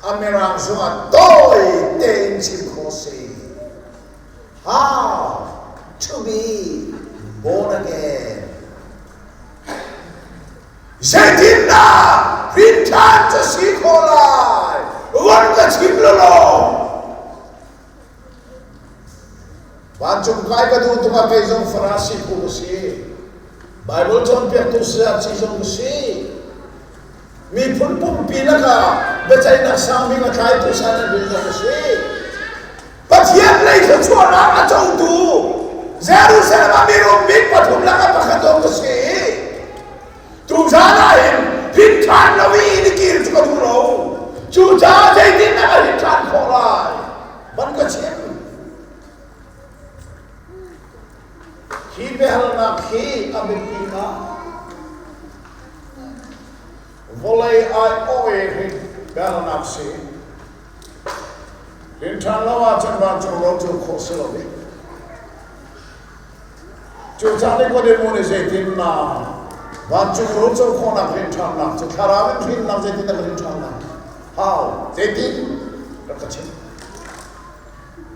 Speaker 2: A mirang zongah tawi tein chim khawh si. How to be born again. Zeitindah rinṭhan cu si khawh lai? Von ka chim law. Vancung kai ka duh tuk ah kei zong Farasi phu ka si. Baibal cawnpiaktu sayaci zong ka si. Miphun pumpi lakah biaceihnak sangbik a tlaitu Sanhedrin zong ka si. Pathian lei thluachuahnak a cotu Jerusalem ah mirum bik pathum lakah pakhat zong ka si. Tuzaan ah hin hrin ṭhan lo i ni kir cu ka duh lo. Cucaah zeitindah ka hrin ṭhan khawh lai? Van ka chim. Hi biahalnak hi a biapi ngai. Vawlei aiawh i hrin biahalnak si. Hrin ṭhan lo ahcun vancung ro cu khawh si lo i. Cucaah Nikodemu nih zeitindah vancung ro co khawhnak rinṭhannak cu thlarau in hrinnak zeitindah ka rinṭhannak how zeitin rak ka chim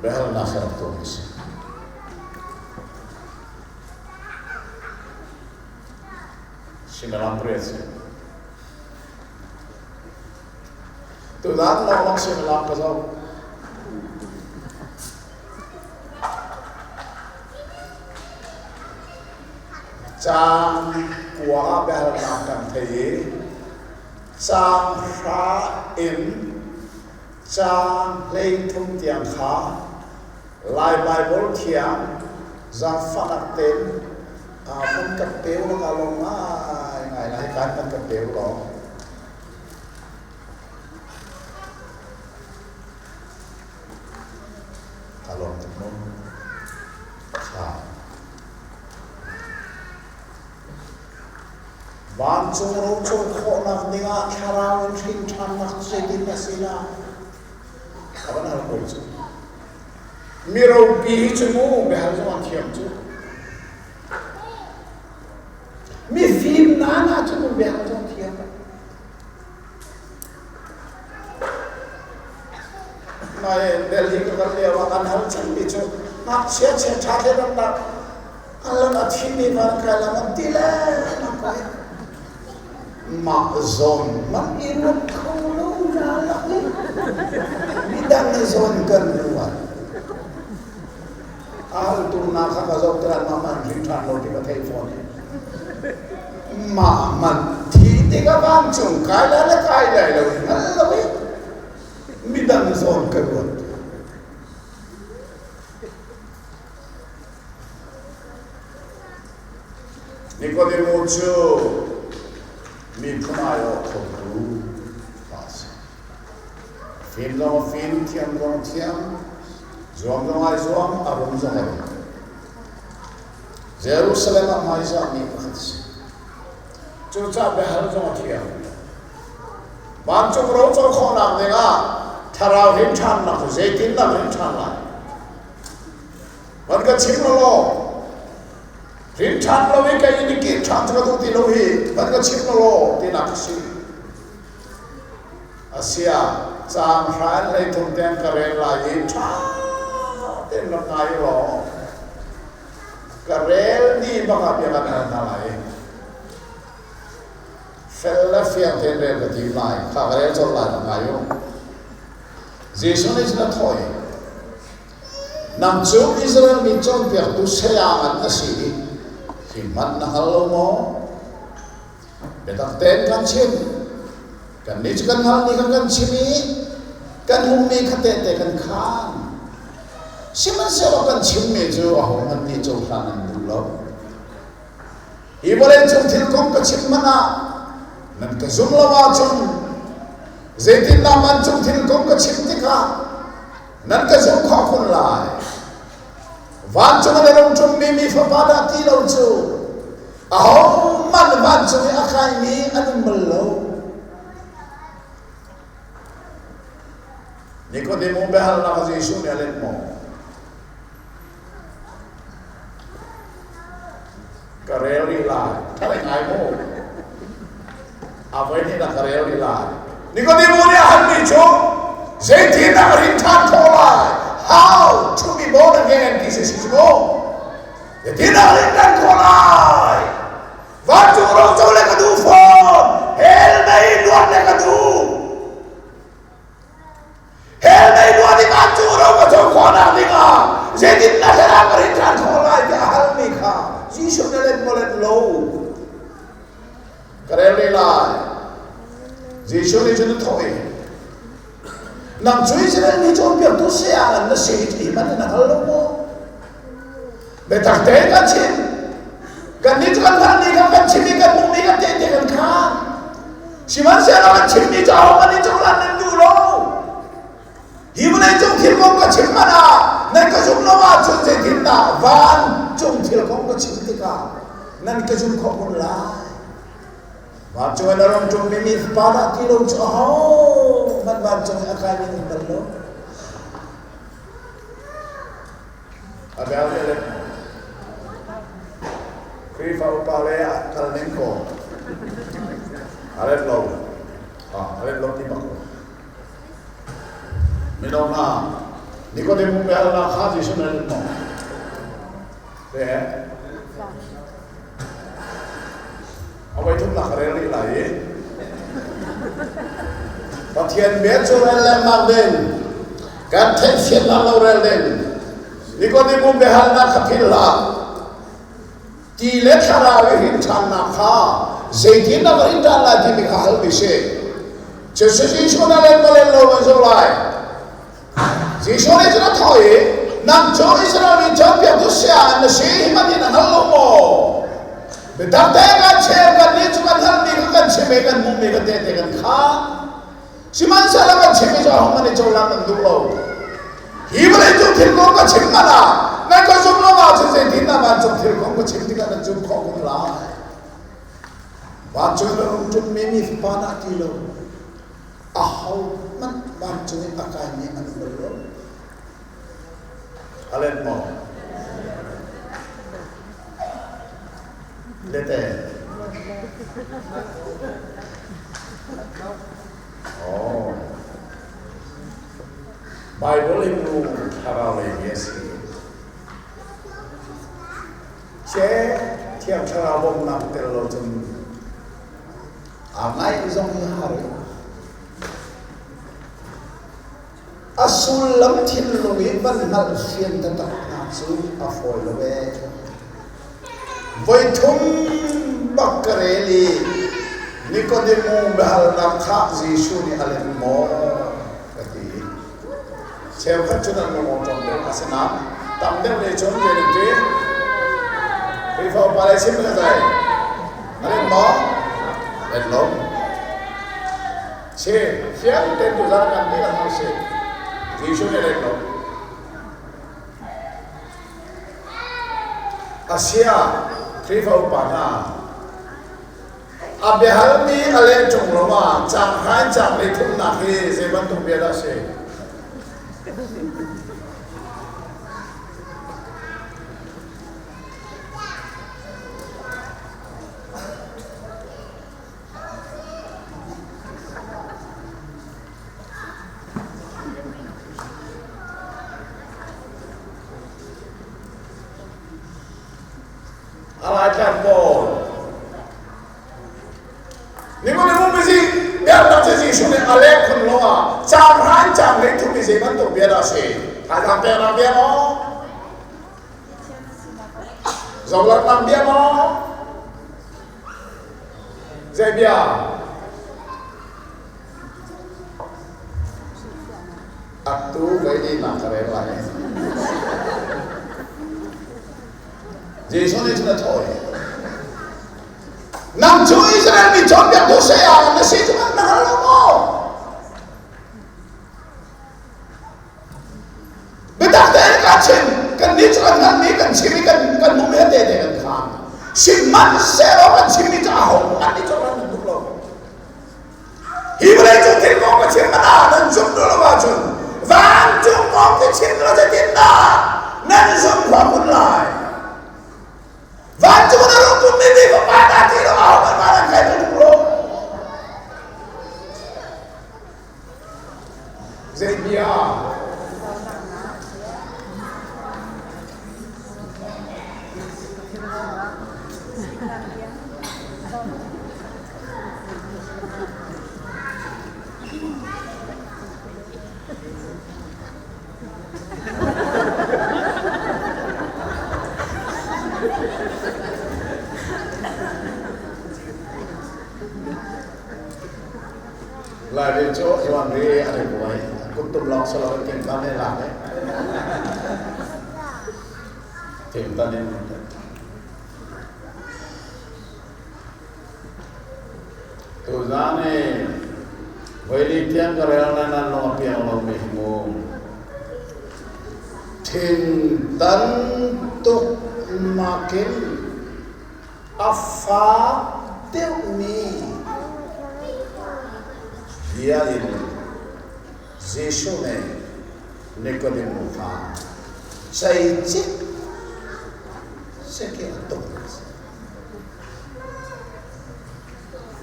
Speaker 2: biahalnak he rak tuahmi si. Suimilam pariat si. Tutan lawnglawng suimilam ka zoh. Caang kua ah biahalnak kan thei i caang hra in caang 13 tiang kha Lai Baibal Thiang zaangfahnak tein van kan pe u law kaa lawm ngaingai. na hi kan kan kan pe u law. Ka lawm tuk mu. Tha. Vancung roco khawhnak dingah thlarau in hrin ṭhannak cu zeitin a si la? A van hal ko cu. Mi ropi hi cu mu biahal zong an thiam cu. Mi fim nana cu mu biahal zong thiam. Nai Delhi ka kal lio ah an hal cangmi cu ngakchia chia ṭha te ramnak an lam a thimi van kai lam an ti le nak ko mah zawn man i ruat kho lo na lak i midang zawn kan ruat a haltu na kha ka zoh tikah mah man hrin ṭhan lo ti ka thei fawn i mah man thi tikah vancung kai lai le kai lai lo i hngal lo i midang zawn ka ruat. Nikodemo cu miphun aiawh khotu pa a si. Fim zong a fim, thiam zong a thiam, zuam zong ai zuam, a rum zong a rum. Jerusalem ah hmaizahmi pakhat a si. Cucaah biahal zong a thiam. Vancung roco khawhnak dingah thlarau hin ṭhannak cu zeitindah hin ṭhan lai? Van ka chim law, rin ṭhan lo i kei in i kir ṭhan cu ka duh ti lo hi, van ka chim law tinak a si. Asia, caang hra in 30 tiang ka rel lai i ṭha tein rak ngai law, ka rel ni bak ah bia kan hal hna lai. Fel le fiang tein rel ka tim lai. Kha ka rel colh lai rak ngai u. Jesuh nih cun a thawh i, Nang cu Israel mi cawnpiaktu saya ngan na si i hi hmanh na hngal lo maw? Biatak tein kan chim. Kannih cu kan hngalhmi kha kan chim i kan hmuhmi kha tehte kan khaan. Sihmanhsehlaw kan chimmi cu ahohmanh nih cohlan an duh lo. Hi vawleicung thil kong ka chim hmanh ah nan ka zum lo ahcun zeitindah vancung thil kong ka chim tikah nan ka zumh khawh kun lai? Vancung in a rung ṭummi mi Fapa dah ti lo cu ahohmanh vancung i a kaimi an um bal lo. Nikodemu biahalnak Jesuh nih a let maw? Ka rel rih lai. Ṭha ngai mu. A voi hnih na ka rel rih lai. Nikodemu nih a halmi cu zeitindah ka rin ṭhan khawh lai? How to be born again ti si si mu. Zeitindah ka rin ṭhan khawh lai? Vancung ro co le ka duh fawn. Hell mei luat le ka duh. Hell mei luat i vancung ro ka co khawhnak dingah zeitindah thlarau ka rin ṭhan khawh lai tiah a halmi kha Jesuh na let maw let lo? Ka rel rih lai. Jesuh nih cun a thawh i, Nang cu Israel mi cawnpiaktu saya na si ti hmanh na hngal lo maw? Biatak tein kan chim. Kannih cu kan hngalhmi kha kan chim i kan hmuhmi kan tehte kan khaan. Sihmanhsehlaw kan chimmi cu ahohmanh nih cohlan nan duh lo. Hi vawleicung thil kong ka chim hmanh ah nan ka zumh lo ahcun zeitindah vancung thil kong ka chim tikah nan ka zumh khawh kun lai? Vancung in a rung ṭummi mi fapa dah ti lo cu ahohmanh vancung i a kaimi an um bal lo. A bel le le Khrihfa upa le a kal ning ko. A let lo. A let lo ti bak lo. Mino hna, Nikodemu biahalnak kha Jesuh nih a let maw? Te A voi thumnak ka rel rih lai i Pathian bia cu rel lengmang ding, kan theihfiannak lo rel ding. Nikodemu biahalnak kha philh hlah. Ti le thlarau i hrin ṭhannak kha zeitin dah ka hrin ṭhan lai timi kha halmi si. Cu Jesuh na len ma len lo kan zoh lai. Jesuh nih cun a thawh i, Nang cu Israel mi cawnpiaktu saya na si hi hmanh hi na hngal lo maw? Biatak te kan cheu kan nih cu kan halmi kha kan chim i kan hmuhmi kan tehte kan khaan. Sihmanhsehlaw kan chimmi cu ahohmanh nih cohlan nan duh lo. Hi vawlei cung thil kong ka chim hmanh ah nan ka zumh lo ahcun zeitindah vancung thil kong ka chim tikah nan zumh khawh kun lai? Vancung in a rung ṭummi mi Fapa dah ti lo, ahohmanh vancung i a kaimi an um bal lo.
Speaker 1: A let maw? Lete. Oh. Bible in nu thlarau lei mi a si. Che thiang thlarau bawmhnak tel lo cun a ngaih zong hi har
Speaker 2: A sullam thinlung i van hngalh fian taktaknak cu a fawi lo ee.
Speaker 1: Voithum bak ka rel i Nikodemu biahalnak kha Jesuh nih a let maw ka ti. Cheukhat cu nan lung awṭawm deuh, asinain tam deuh nih cun zei nan ti? Khrihfa upa le chim ka zei? A let maw? Let lo. Si, fiang tein tuzan kan ti lang si. Jesuh nih let lo. Asia Khrihfa upa hna a biahalmi a leh ṭung lo ah caang hra in caang lei thumnak hi zei bantuk bia dah a si? A laitlang pawl. Nikodemu bizi biaknak cu Jesuh nih a leh khun lo ah caang hra in caang lei thum i zei bantuk bia dah a si? Thazaang peknak bia maw? Zohlannak bia maw? Zei bia? Atu voi li nak ka rel lai. Jesuh nih cun a thawh i,
Speaker 2: Nang cu Israel mi cawnpiaktu saya na si cu na hngal lo maw? Biatak tein ka chim, kan nih cu kan hngalhmi kan chim i kan kan hmuhmi he tehte kan khaan. Sihmanhsehlaw kan chimmi cu ahohmanh nih cohlan nan duh lo. Hi vawlei cung thil kong ka chim hmanh ah nan zumh duh lo ahcun vancung kong ka chim lo zeitindah nan zumh khawh kun lai? Vancung na rung tummi mi fapa dah ti lo ahohmanh van an kai duh lo.
Speaker 1: Zei bia? Laimi cu Iwan ri an i buai. Kuttum lawng si loin tingtan in lak i tingtan in Tuzaan i voili tiang ka rel na nan lung a piang lomi hi mu.
Speaker 2: Thintan tuk nakin a fak deuhmi
Speaker 1: bia in Jesuh nih Nikodemu kha
Speaker 2: ceicik seke a tuk.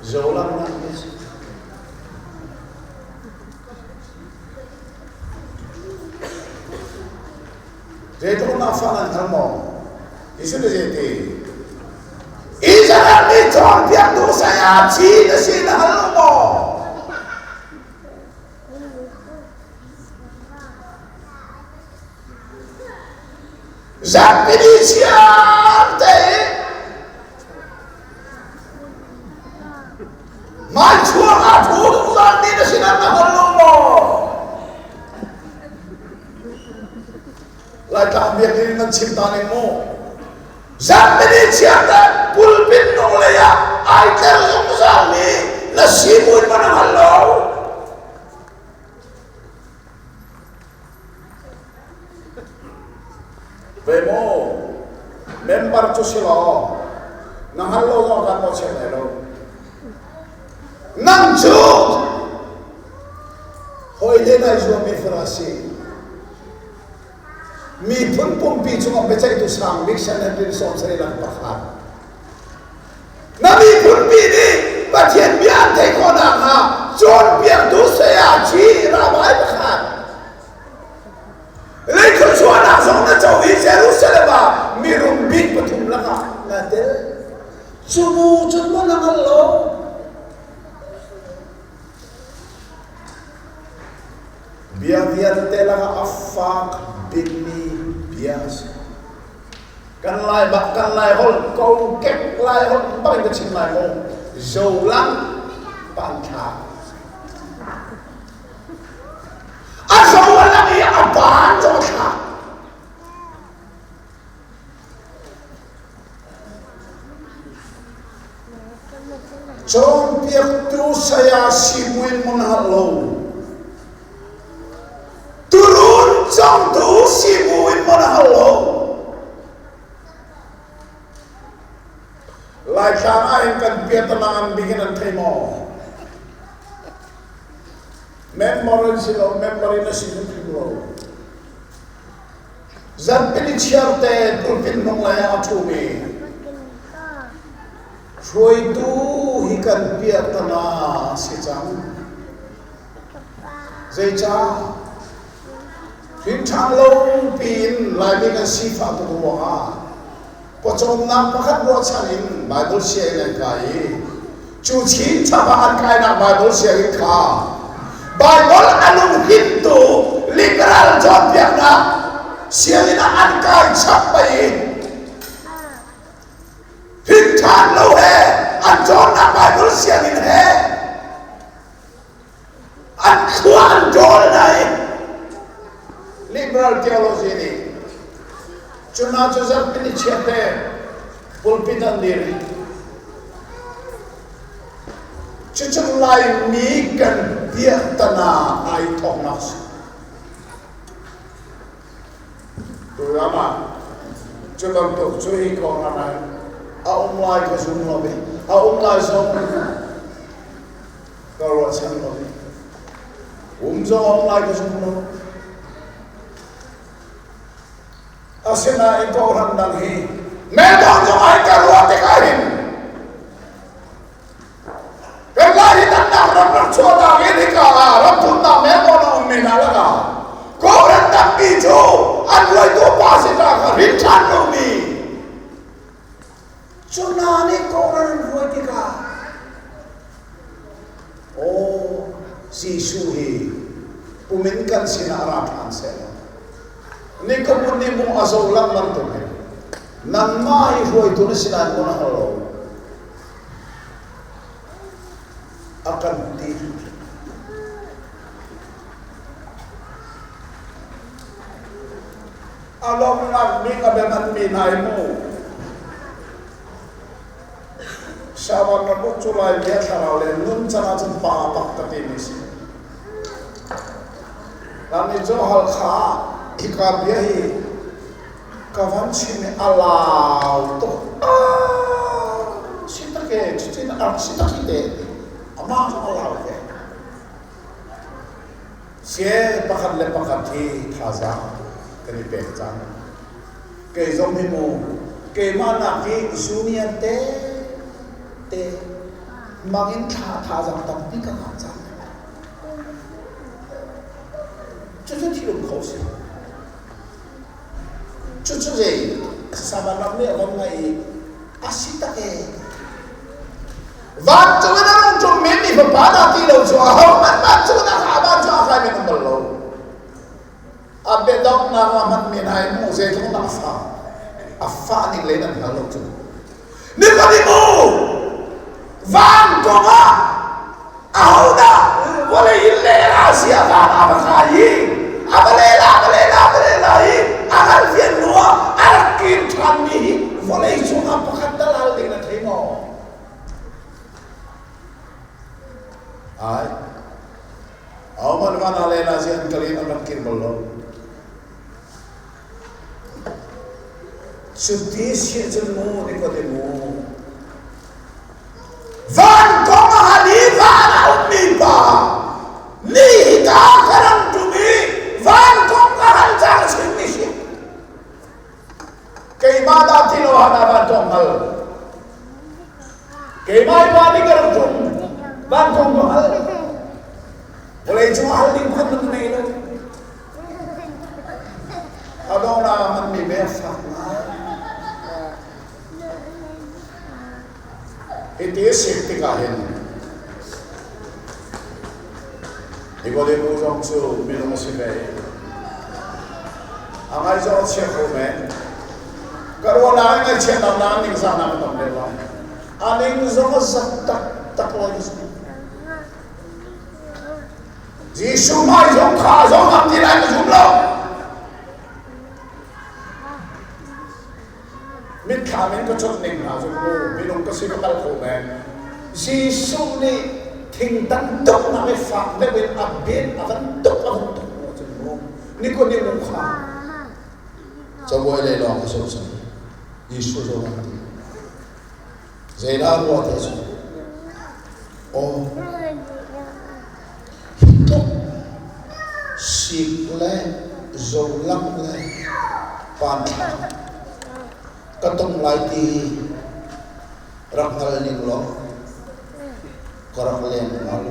Speaker 1: Zolamnak bia si. Zeitluk na fa nan hngal maw? Jesuh nih zeiti?
Speaker 2: Israel mi cawnpiaktu saya chi na si na hngal lo maw? Zapi ni chiar te Mai chuang ah thu zungzal mi na si na hngal lo maw?
Speaker 1: Laitlang biakinn nan chim ta ning mu. Zarhpini chiarte pulpit hnunglei ah ai tler zungzalmi na si buin maw na hngal lo?
Speaker 2: Ve maw? Member cu si law na hngal lo zong kan mawhchiat lai lo.
Speaker 1: Nang cu
Speaker 2: hawi le nai zuammi Farasi miphun pumpi cungah biaceihtu sang bik Sanhedrin 70 lang pakhat.
Speaker 1: Na miphunpi nih Pathian bia an theih khawh nakhnga cawnpiaktu sayaci rabbi pakhat. Lei thluachuahnak zong na co i Jerusalem ah mirum bik pathum lakah na tel.
Speaker 2: Cu bu cun maw na hngal lo? Bia vialte lakah a fak bikmi bia a si. Kan Lai bak kan Lai holh kokek Lai holh bak in ka chim lai maw? Zolang panthlak.
Speaker 1: A zo a lang i a ban zong a thlak.
Speaker 2: Cawnpiaktu saya sibuin mun hal lo.
Speaker 1: Turun congtu sibuin mun hal lo.
Speaker 2: Laitlang ah hin kan piatana an bik in an thei maw? Member in si lo, member in a si hrimhrim lo.
Speaker 1: Zarhpini chiarte pulpit hnunglei ah a ṭhumi hruaitu hi kan piahtana a si cang. Zeicah? Hrinṭhan lo piin Laimi kan sifah tuk ruangah pawcawmnak pakhat ruahchan in Baibal sianginn an kai i cu chin chap ah an kainak Baibal sianginn kha Baibal a lunghintu liberal cawnpiaknak sianginn ah an kai chap bai i hrinṭhan lo he an cawnnak Baibal sianginn he an thlua an ṭawl nai
Speaker 2: Liberal theology nih cuna cu zarhpini chiate pulpit an dir i cucu Laimi kan piahtana ai thawknak si. Turam ah cu bantuk cu hi kong ram ah a um lai ka zum lo i a um lai zong ka ruahchan lo i um zong a um lai ka zum lo. Asinain kawhhran dang hi
Speaker 1: Melbourne zong ai ka ruah tikah hin kan lai hi dannak ram rak chuahnak in hika ah ram thumnak Melbourne a ummi hna lakah kawhhran tampi cu an ruaitu pa si ta kha rin ṭhan lomi
Speaker 2: cu hna nih kawhhran an ruai tikah aw Jesuh hi pumin kan sinah ra ṭhan seh law ni ka mun ni mu a zo lang bantuk hin nangmah hi hruaitu na si nain maw na hal lo a kan ti a lawmnak bik a biaman mi hna hi mu Shaban ramuk cu lai bia thlarau le nun can ahcun pa bak ka timi si. Lami cu Halkha hika bia hi ka van chim i a lau tuk. Ah, si tak e, cutin a rak si tak hi te. Amah cu a lau ve. Sie pakhat le pakhat hi thazaang kan i pek cang. Kei zong hi mu keimah nak hi junior te te mang in thla thazaang tampi ka ngah cang. Cucu thil um kho si. Cucu zei Saban ram nih a van ngai i a si tak e.
Speaker 1: Vancung in a rung ṭum mi mi fapa dah ti lo cu ahohmanh vancung in a kha vancung a kai mi an bal lo.
Speaker 2: A biadonghnak ah hman men ai mu zeitluk dah a fah. A fah ning le nan hngal lo cu.
Speaker 1: Nikodemu van kong ah ahodah vawlei in le Asia van a va kai i a va le la va le la va le la i a hngalh fian hnu ah a rak kir ṭhan mi hi
Speaker 2: Vawlei cungah pakhat tal hal ding na thei maw?
Speaker 1: Ai. Ahohmanh van ah le nazi an kal in an rak kir bal lo.
Speaker 2: Cuti si cun mu Nikodemu van kong a hal i van a ummi pa ni hika ka ram ṭum i van kong ka hal cang chimmi si.
Speaker 1: Keimah dah ti lo ah dah van kong hal. Keimah i van i ka rak ṭum van kong ka hal.
Speaker 2: Vawlei cung hal ding hmanh na nei lo.
Speaker 1: A dona man mi ve fak ngai. Hiti sik tikah hin Nikodemu zong cu minung a si ve. A ngai zong a chia kho men. Ka ruahnak in ngaihchiatnak na ningzahnak a tam deuh lai.
Speaker 2: A ning zong a zak taktak lai.
Speaker 1: Jesuh hmai zong kha zong am ti lai ka zum lo.
Speaker 2: Mitthlam in ka chawnh ning hna cu mu minung ka si ka kal kho men. Jesuh nih thingtan tuknak i fak deuh in a bin a van tuk a van tuk mu cun mu Nikodemu kha
Speaker 1: Cabuai lei lawng ka zoh cang. Jesuh zong an ti. Zeidah ruah te cu? Aw, hi tluk sik le zolang le panthlak ka tong lai ti rak hngal ning law ka rak leng hnga lo.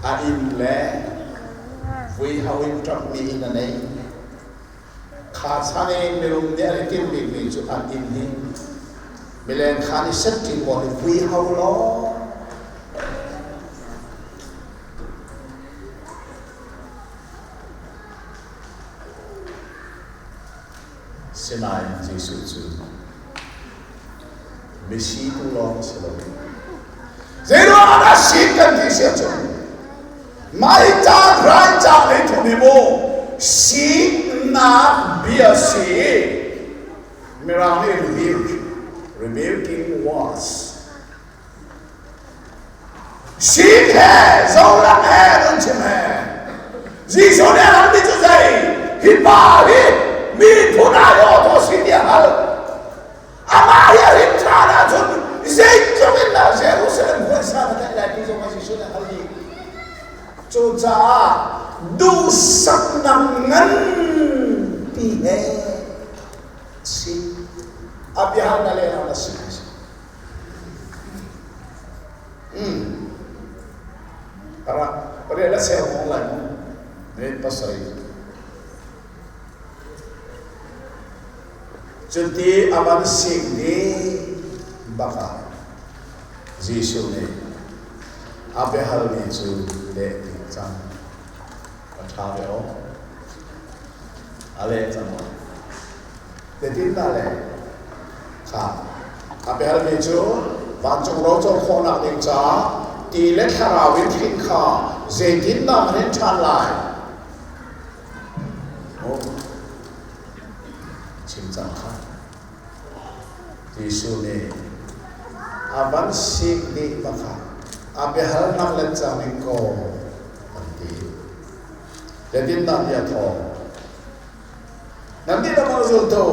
Speaker 1: A inn le vui ho in ṭamhmi inn a nei. Kha chan i mirum nih an i timh bikmi cu an inn hi mileng khaan i setṭi pawl hi vui ho law Sinain Jesuh cu misi tu lawng si lo.
Speaker 2: Zeiruang ah dah sin kan ti si ahcun mai ca rai ca lei thum hi mu siknak bia si.
Speaker 1: Mirang nih rebuke, rebuking words.
Speaker 2: Sik he zolang he nan chim he. Jesuh nih a halmi cu zei? Hi pa hi miphun aiawh to si tiah hal. Amah hi a rin ṭhan ahcun zeitluk in dah Jerusalem huaisa na tlaih lai ti zong ah Jesuh nih a hal dih. Cucaah duhsaknak nganpi he si. A biahalnak lehnak na si.
Speaker 1: Tara, pariat le cheu hong lai mu. Minute 7. Cuti a van sik dih bak ah Jesuh nih a biahalmi cu leh ding cang. A ṭha ve aw. A leh cang aw. Zeitindah leh? Kha a biahalmi cu vancung roco khawhnak ding caah ti le thlarau in hrin kha zeitindah ka hrin ṭhan lai? Chim cang kha. Jesuh nih a van sik dih bakah a biahalnak let cang ning kaw an ti. Zeitindah bia thawng? Nan dihlak ah zultu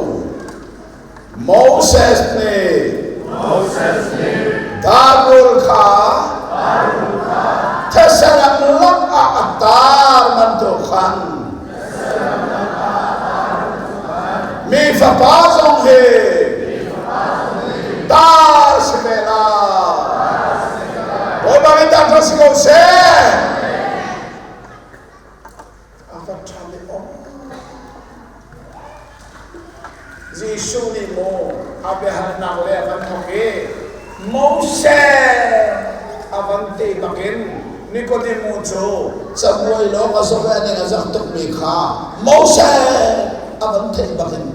Speaker 1: Moses nih Darul kha thesaram lak ah a tar bantuk khan mi fapa zong hi tar si ve lai. Bawipa min tar si ko seh.
Speaker 2: A va ṭha le aw. Jesuh nih maw a biahalnak le a van thawk i Moses a van te bakin Nikodemu cu
Speaker 1: cabuai lawng a zoh i a zak tukmi kha Moses a van theih bakin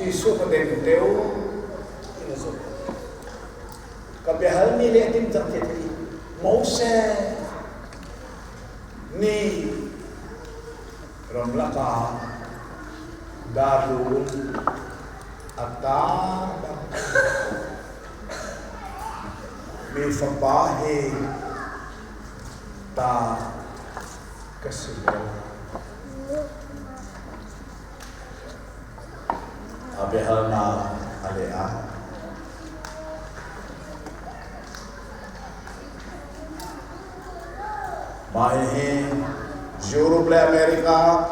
Speaker 2: Jesuh ka deng deuh in a zumh. Ka biahalmi le a timh cang ti a thei. Moses nih
Speaker 1: Ramlak ah darlu a tar bak. Mi fapa hi ta ka si lo. A biahalnak a leh ah Mah hihi Europe le America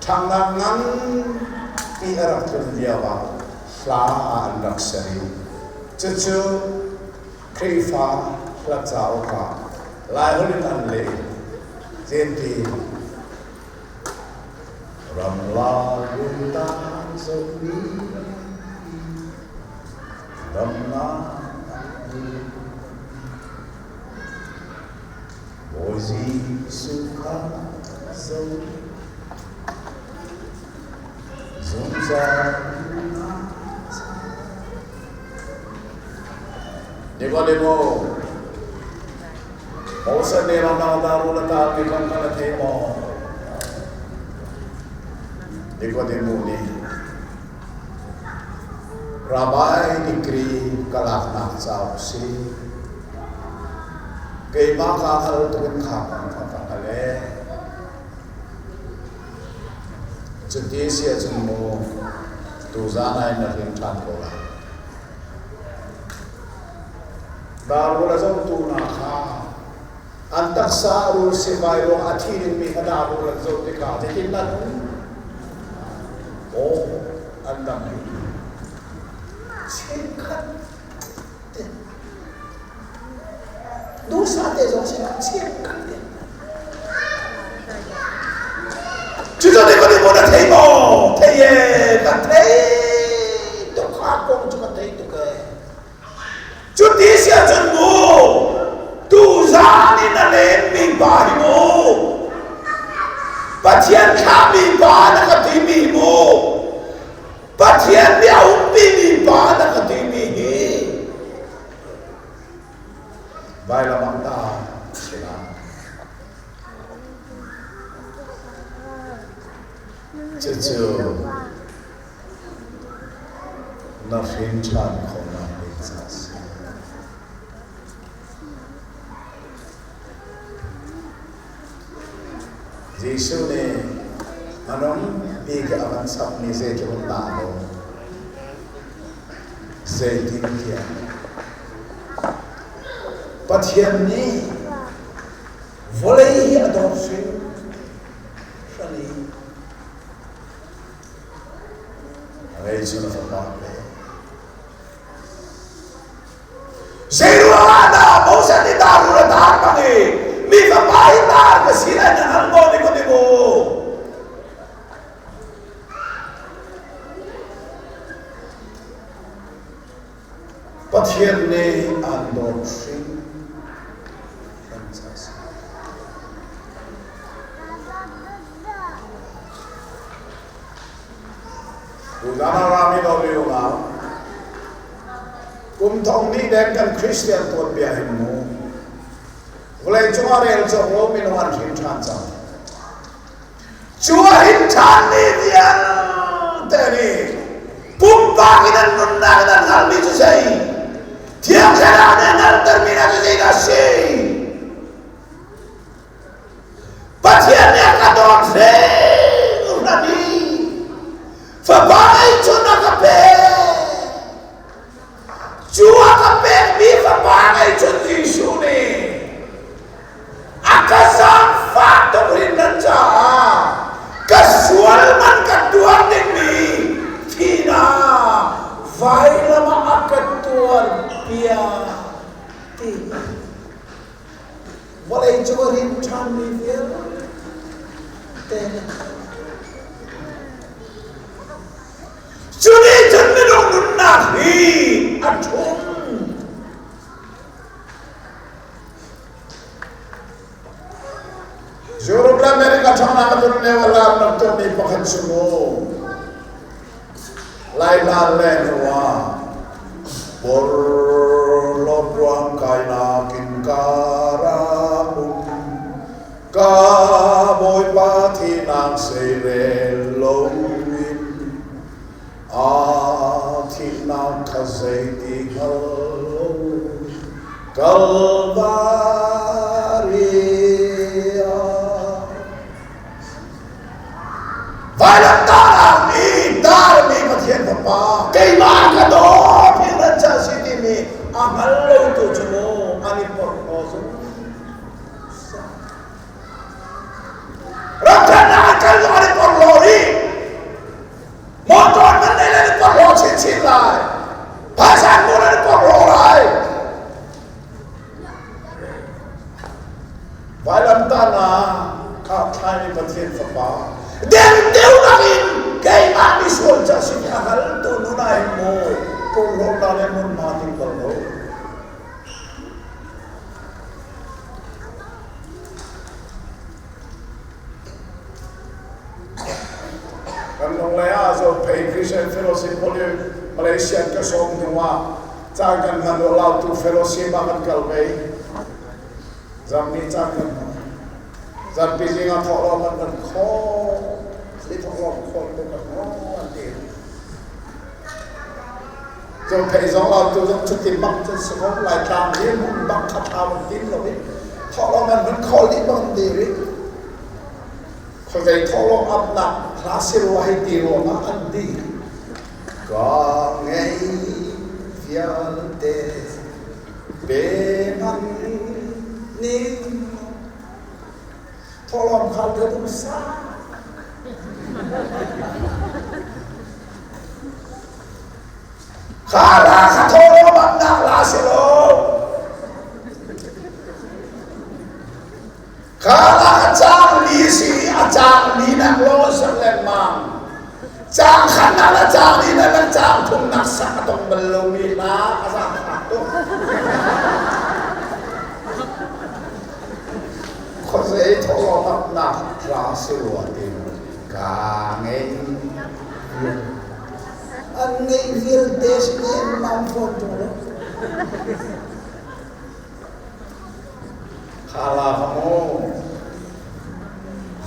Speaker 1: ṭhangnak nganpi a rak tlun lio ah hla ah an rak ser i cucu Khrihfa hla cauk ah Laiholh in an leh i Zenti Ramla lungtan zohmi Damnak Bawi Jesuh kha zoh zungzal. Nikodemo, Moses nih ramdang daru na taar mi kong kha na thei maw? Nikodemo nih Rabbi degree ka laknak cauk si. Keimah kaa hngal tuk in kha kong kha ka hngal ee. Cuti si ahcun mu tuzaan ah na ring ṭhan ko lai. Darul a zohtu hna kha an taksa rul sivai ruang a thi dingmi kha darul an zoh tikah zeitin an um? Aw, an dam dih.
Speaker 4: Chikkhat te duhsah te zong si chikkhat te.
Speaker 1: Cucu nih kan i na thei maw? Thei e, ka thei tuk kha kong cu ka thei tuk e. Cuti si ahcun mu, tuzaan in a lenmi pa hi mu, Pathian thlahmi pa na ka timi mu, Pathian nih a umpimi pa na ka timi hi vailam ah ta si lai. Cucu Na hrin ṭhan khawhnak ding ca a si. Jesuh nih a nung bik a van chapmi zeitluk dah lo zeitintiah Pathian nih vawlei hi a dawt hringhran i Ngei cu na fapa pe. Zeiruang ah dah Moses nih dar a tar bang i mi fapa hi tar ka si lai na hngal maw Nikodemo? Pathian nih aan dawt hrim kan ca si. Unau rami lo mi unau kum thong nih deng kan Christian tuanbia hin mu vawlei cungah rel cawk lo minung an hrin ṭhan cang. Cu a hin ṭhanmi vialte nih pumpak in an nunnak in an hngalhmi cu zei? Thiang Thlarau nih a hngalhtermi hna cu zeidah a si? Pathian nih a ka dawt hringhran i fapa ngeihchun a ka pek. Cu a ka pekmi fapa ngeihchun Jesuh nih a ka zaangfah tuk hringhran caah ka sual man ka tuar dingmi thihnak vailam ah a ka tuarpiak ti
Speaker 4: Vawlei cu a rin ṭhanmi vialte
Speaker 1: Cu nih cun minung nunnak hi a ṭhum. Europe le America ṭhangnak a tlun lio a lar nak tuahmi pakhat cu mu Laihlan le hnu ah Borlawm ruang kainak in ka rak um ka Bawipa thinak se. kha zeiti hngal lo Kalvari ah Vailamtahnak nih darmi Pathian Fapa keimah ka dawt hi ran ca si timi a hngal lo tu cu mu an i porhlaw zungzal. Ramkhannak an kal zong an i porhlaw rih. Motor man nei le an i porhlaw chinchin lai. Phaisa an hmuh le an i porhlaw lai. Vailamtahnak kha thlaimi Pathian Fapa dengteunak in keimah misual ca sin a hngaltu nun ah hin maw porhlawtnak le hmunhma ding bal lo. Kan lunglei ah Zophei Christian Fellowship Malaysia ka sawm hnu ah caan kan hman lo lautu fellowship ah kan kal ve zammi caan kan hman zarpi zing ah thawh lo kan kan khaw si thawh lo khaw tu kan an ti Zophei zong lautu zong cutin bak cun si ko lai tlang hi mun bak kha tha mun tin lo i thawh lo man mun khawl dih bang ti ri khuazei thawh lo apnak hla si rua hei ti ruangah an di Ka ngei vialte pe man ning thawhlawm khal te um sa kha la kha thawhlawm an nak la si lo Kha a cang mi si a cang mi nak law sak lengmang. Cang khat nak le cang li nak le cang thum nak sak a tong bal lo mi hla a zang fak tuk. Khuazei thawhlawm nak hla si rua tin ka ngei.
Speaker 4: An ngeih vialte sin mam fawn ṭung lo.
Speaker 1: Kha la mu.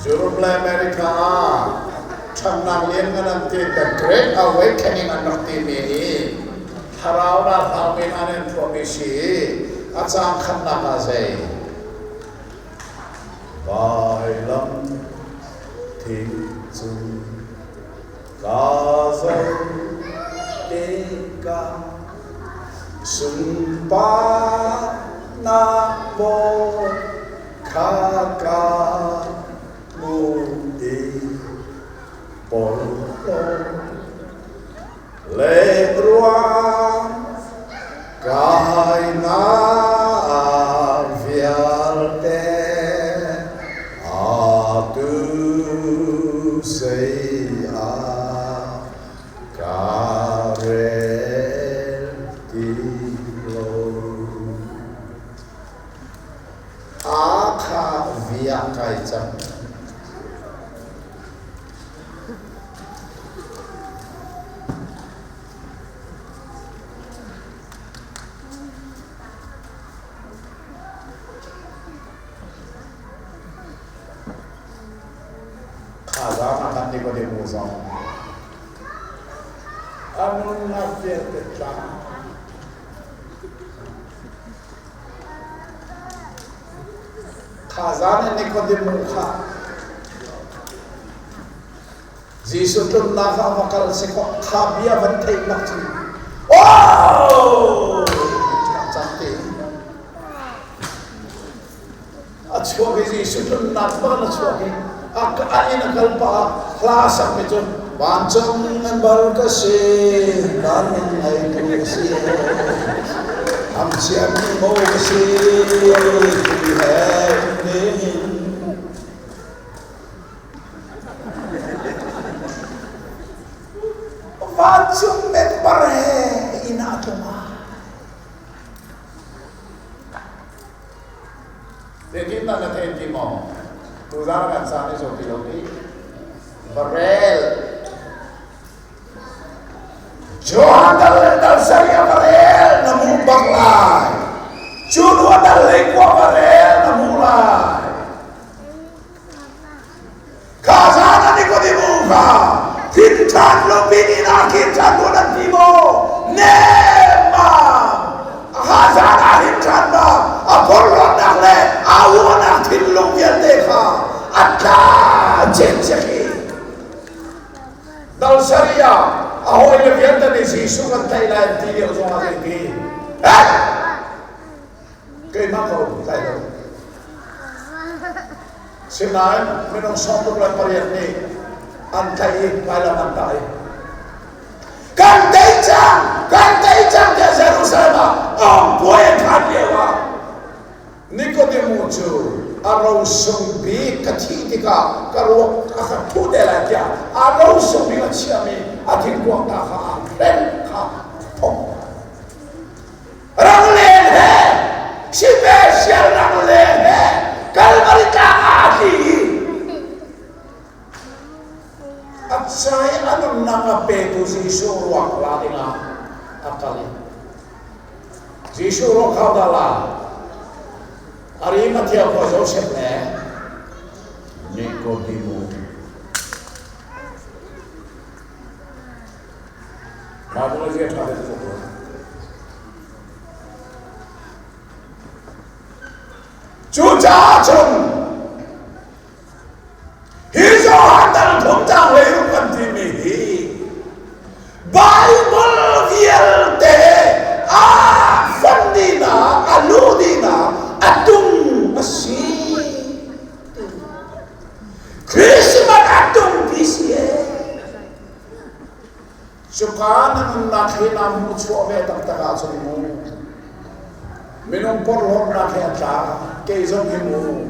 Speaker 1: Europe le America ah ṭhannak lianngan an ti the Great Awakening an rak timi hi thlarau ralhrang min an in phuahmi si i a cang khatnak ah zei Vailam thing cung ka zoh tikah sunparnak maw kha ka hmuh i porhlaw le ruang kainak vialte atu sei ah ka rel ti lo. A kha via kai cang. Thazaang a kan Nikodemu zong a nunnak vialte tlang Thazaang in Nikodemu kha Jesuh tlunnak ah va kal si kaw kha bia van theih bak cun oh cang te a chuak i Jesuh tlunnak bak a chuak i a inn a kal pah ah hla sak mi cu vancung an bal ka si van min ngeitu ka si am chiami mo ka si ti he ning
Speaker 4: Vancung member he inn ah tlung ai.
Speaker 1: Zeitindah na thein ti maw? Tuzaan kan caan i zaw ti lo ti. Varel.
Speaker 2: Johan dal le dal sari a varel na hmuh bak lai. Cu nu a dal lei kua varel na hmuh lai. Kha zan an i kut i mu kha thin ṭhan lo pin in ah khin ṭhan lu nan ti maw? Ne! kan tlaih lai ti lio zong ah zei ti? Eh! Keimah ko tlai lo. Sinain minung 68 nih an tlaih i vailam an tah i kan tei cang kan tei cang tiah Jerusalem ah ongpuai an phan lio ah Nikodemu cu a rosung bik ka thih tikah ka ruak a ka thuh te lai tiah a rosung bik a chiahmi a thingkuang ta kha aa hren kha thong. Rangleng he special rangleng he Kalvari tlang ah a tli i a cai a nunnak a petu Jesuh ruak la dingah a kal i Jesuh ruak kha dah la Arimathea khua Joseph le Nikodemu Bible zia ṭha deuh tuk lo. Cucaah cun hi Johan dal thum cang hlei ruk kan timi hi Bible vialte a fon dihnak, a luh dihnak, a tung a si. Christmas a tungpi si ee. Cuka na nunnak hi naa hmuhchuah ve taktak ahcun mu minung porhlawtnak he a tla kei zong hi mu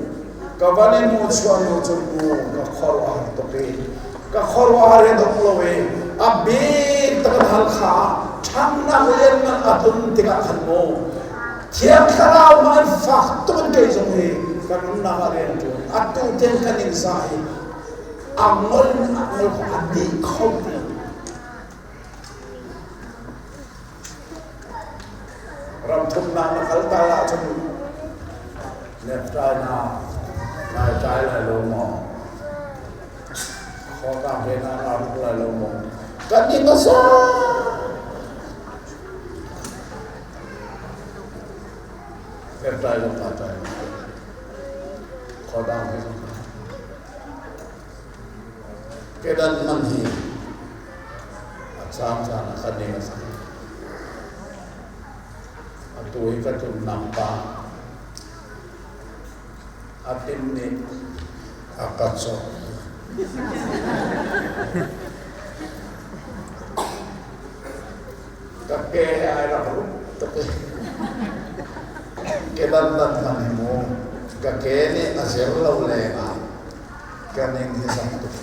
Speaker 2: ka van i hmuhchuah hnu cun mu ka khuaruahhar tuk i ka khuaruahhar hi dong lo i a bik tak in Halkha ṭhangnak lianngan a tlun tikah khan mu Thiang Thlarau man fak tuk in kei zong hi ka nunnak ah rian ṭuan atu tiang kan in zah hi a ngol in a ngol a dih kho ti ram thumnak na kal tal ahcun neptai na nai tlai lai lo maw khawtang he na na ruk lai lo maw kan ning a sa neptai lo pa tai khawtang he Kedan man hi a caan caan ah kan ning a zak. Atu hi ka tlunnak pa a tim nih a ka cawk. Ka ke he ai rak rup tuk i kedan dan hman hi mu ka ke nih a zer lo lengah ka ning hi zak tuk.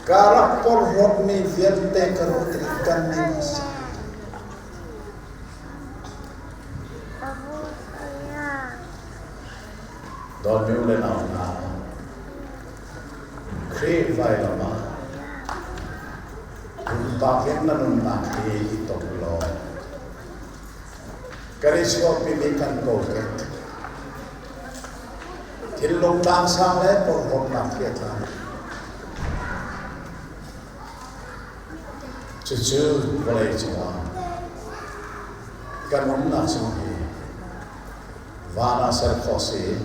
Speaker 2: Ka rak porhlawtmi vialte ka ruah tikah kan ning a si. Dawtmi u le nau hna, Khrih vailam ah pumpak in na nunnak hi i tom law kan i chuahpimi kan kokek thinlung tlangsang le porhlawtnak hi a tla. Cucu vawlei cungah kan umnak chung hi van ah ser khawh si.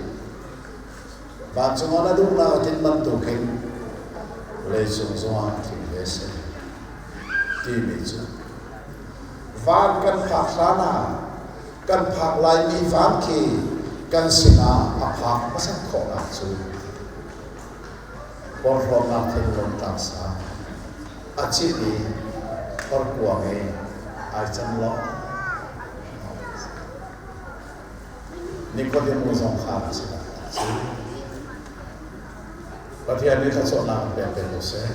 Speaker 2: Vancung ah na duhnak a tlin bantukin leicung zongah tling ve seh timi cu van kan phak hlan ah kan phak laimi van khi kan sinah a phak hmasat khawhnak cu porhlawtnak thinlung tlangsa a cit i horkuang i ai cang law Nikodemu zong kha a si Pathian nih thluachuahnak an pek te ko seh.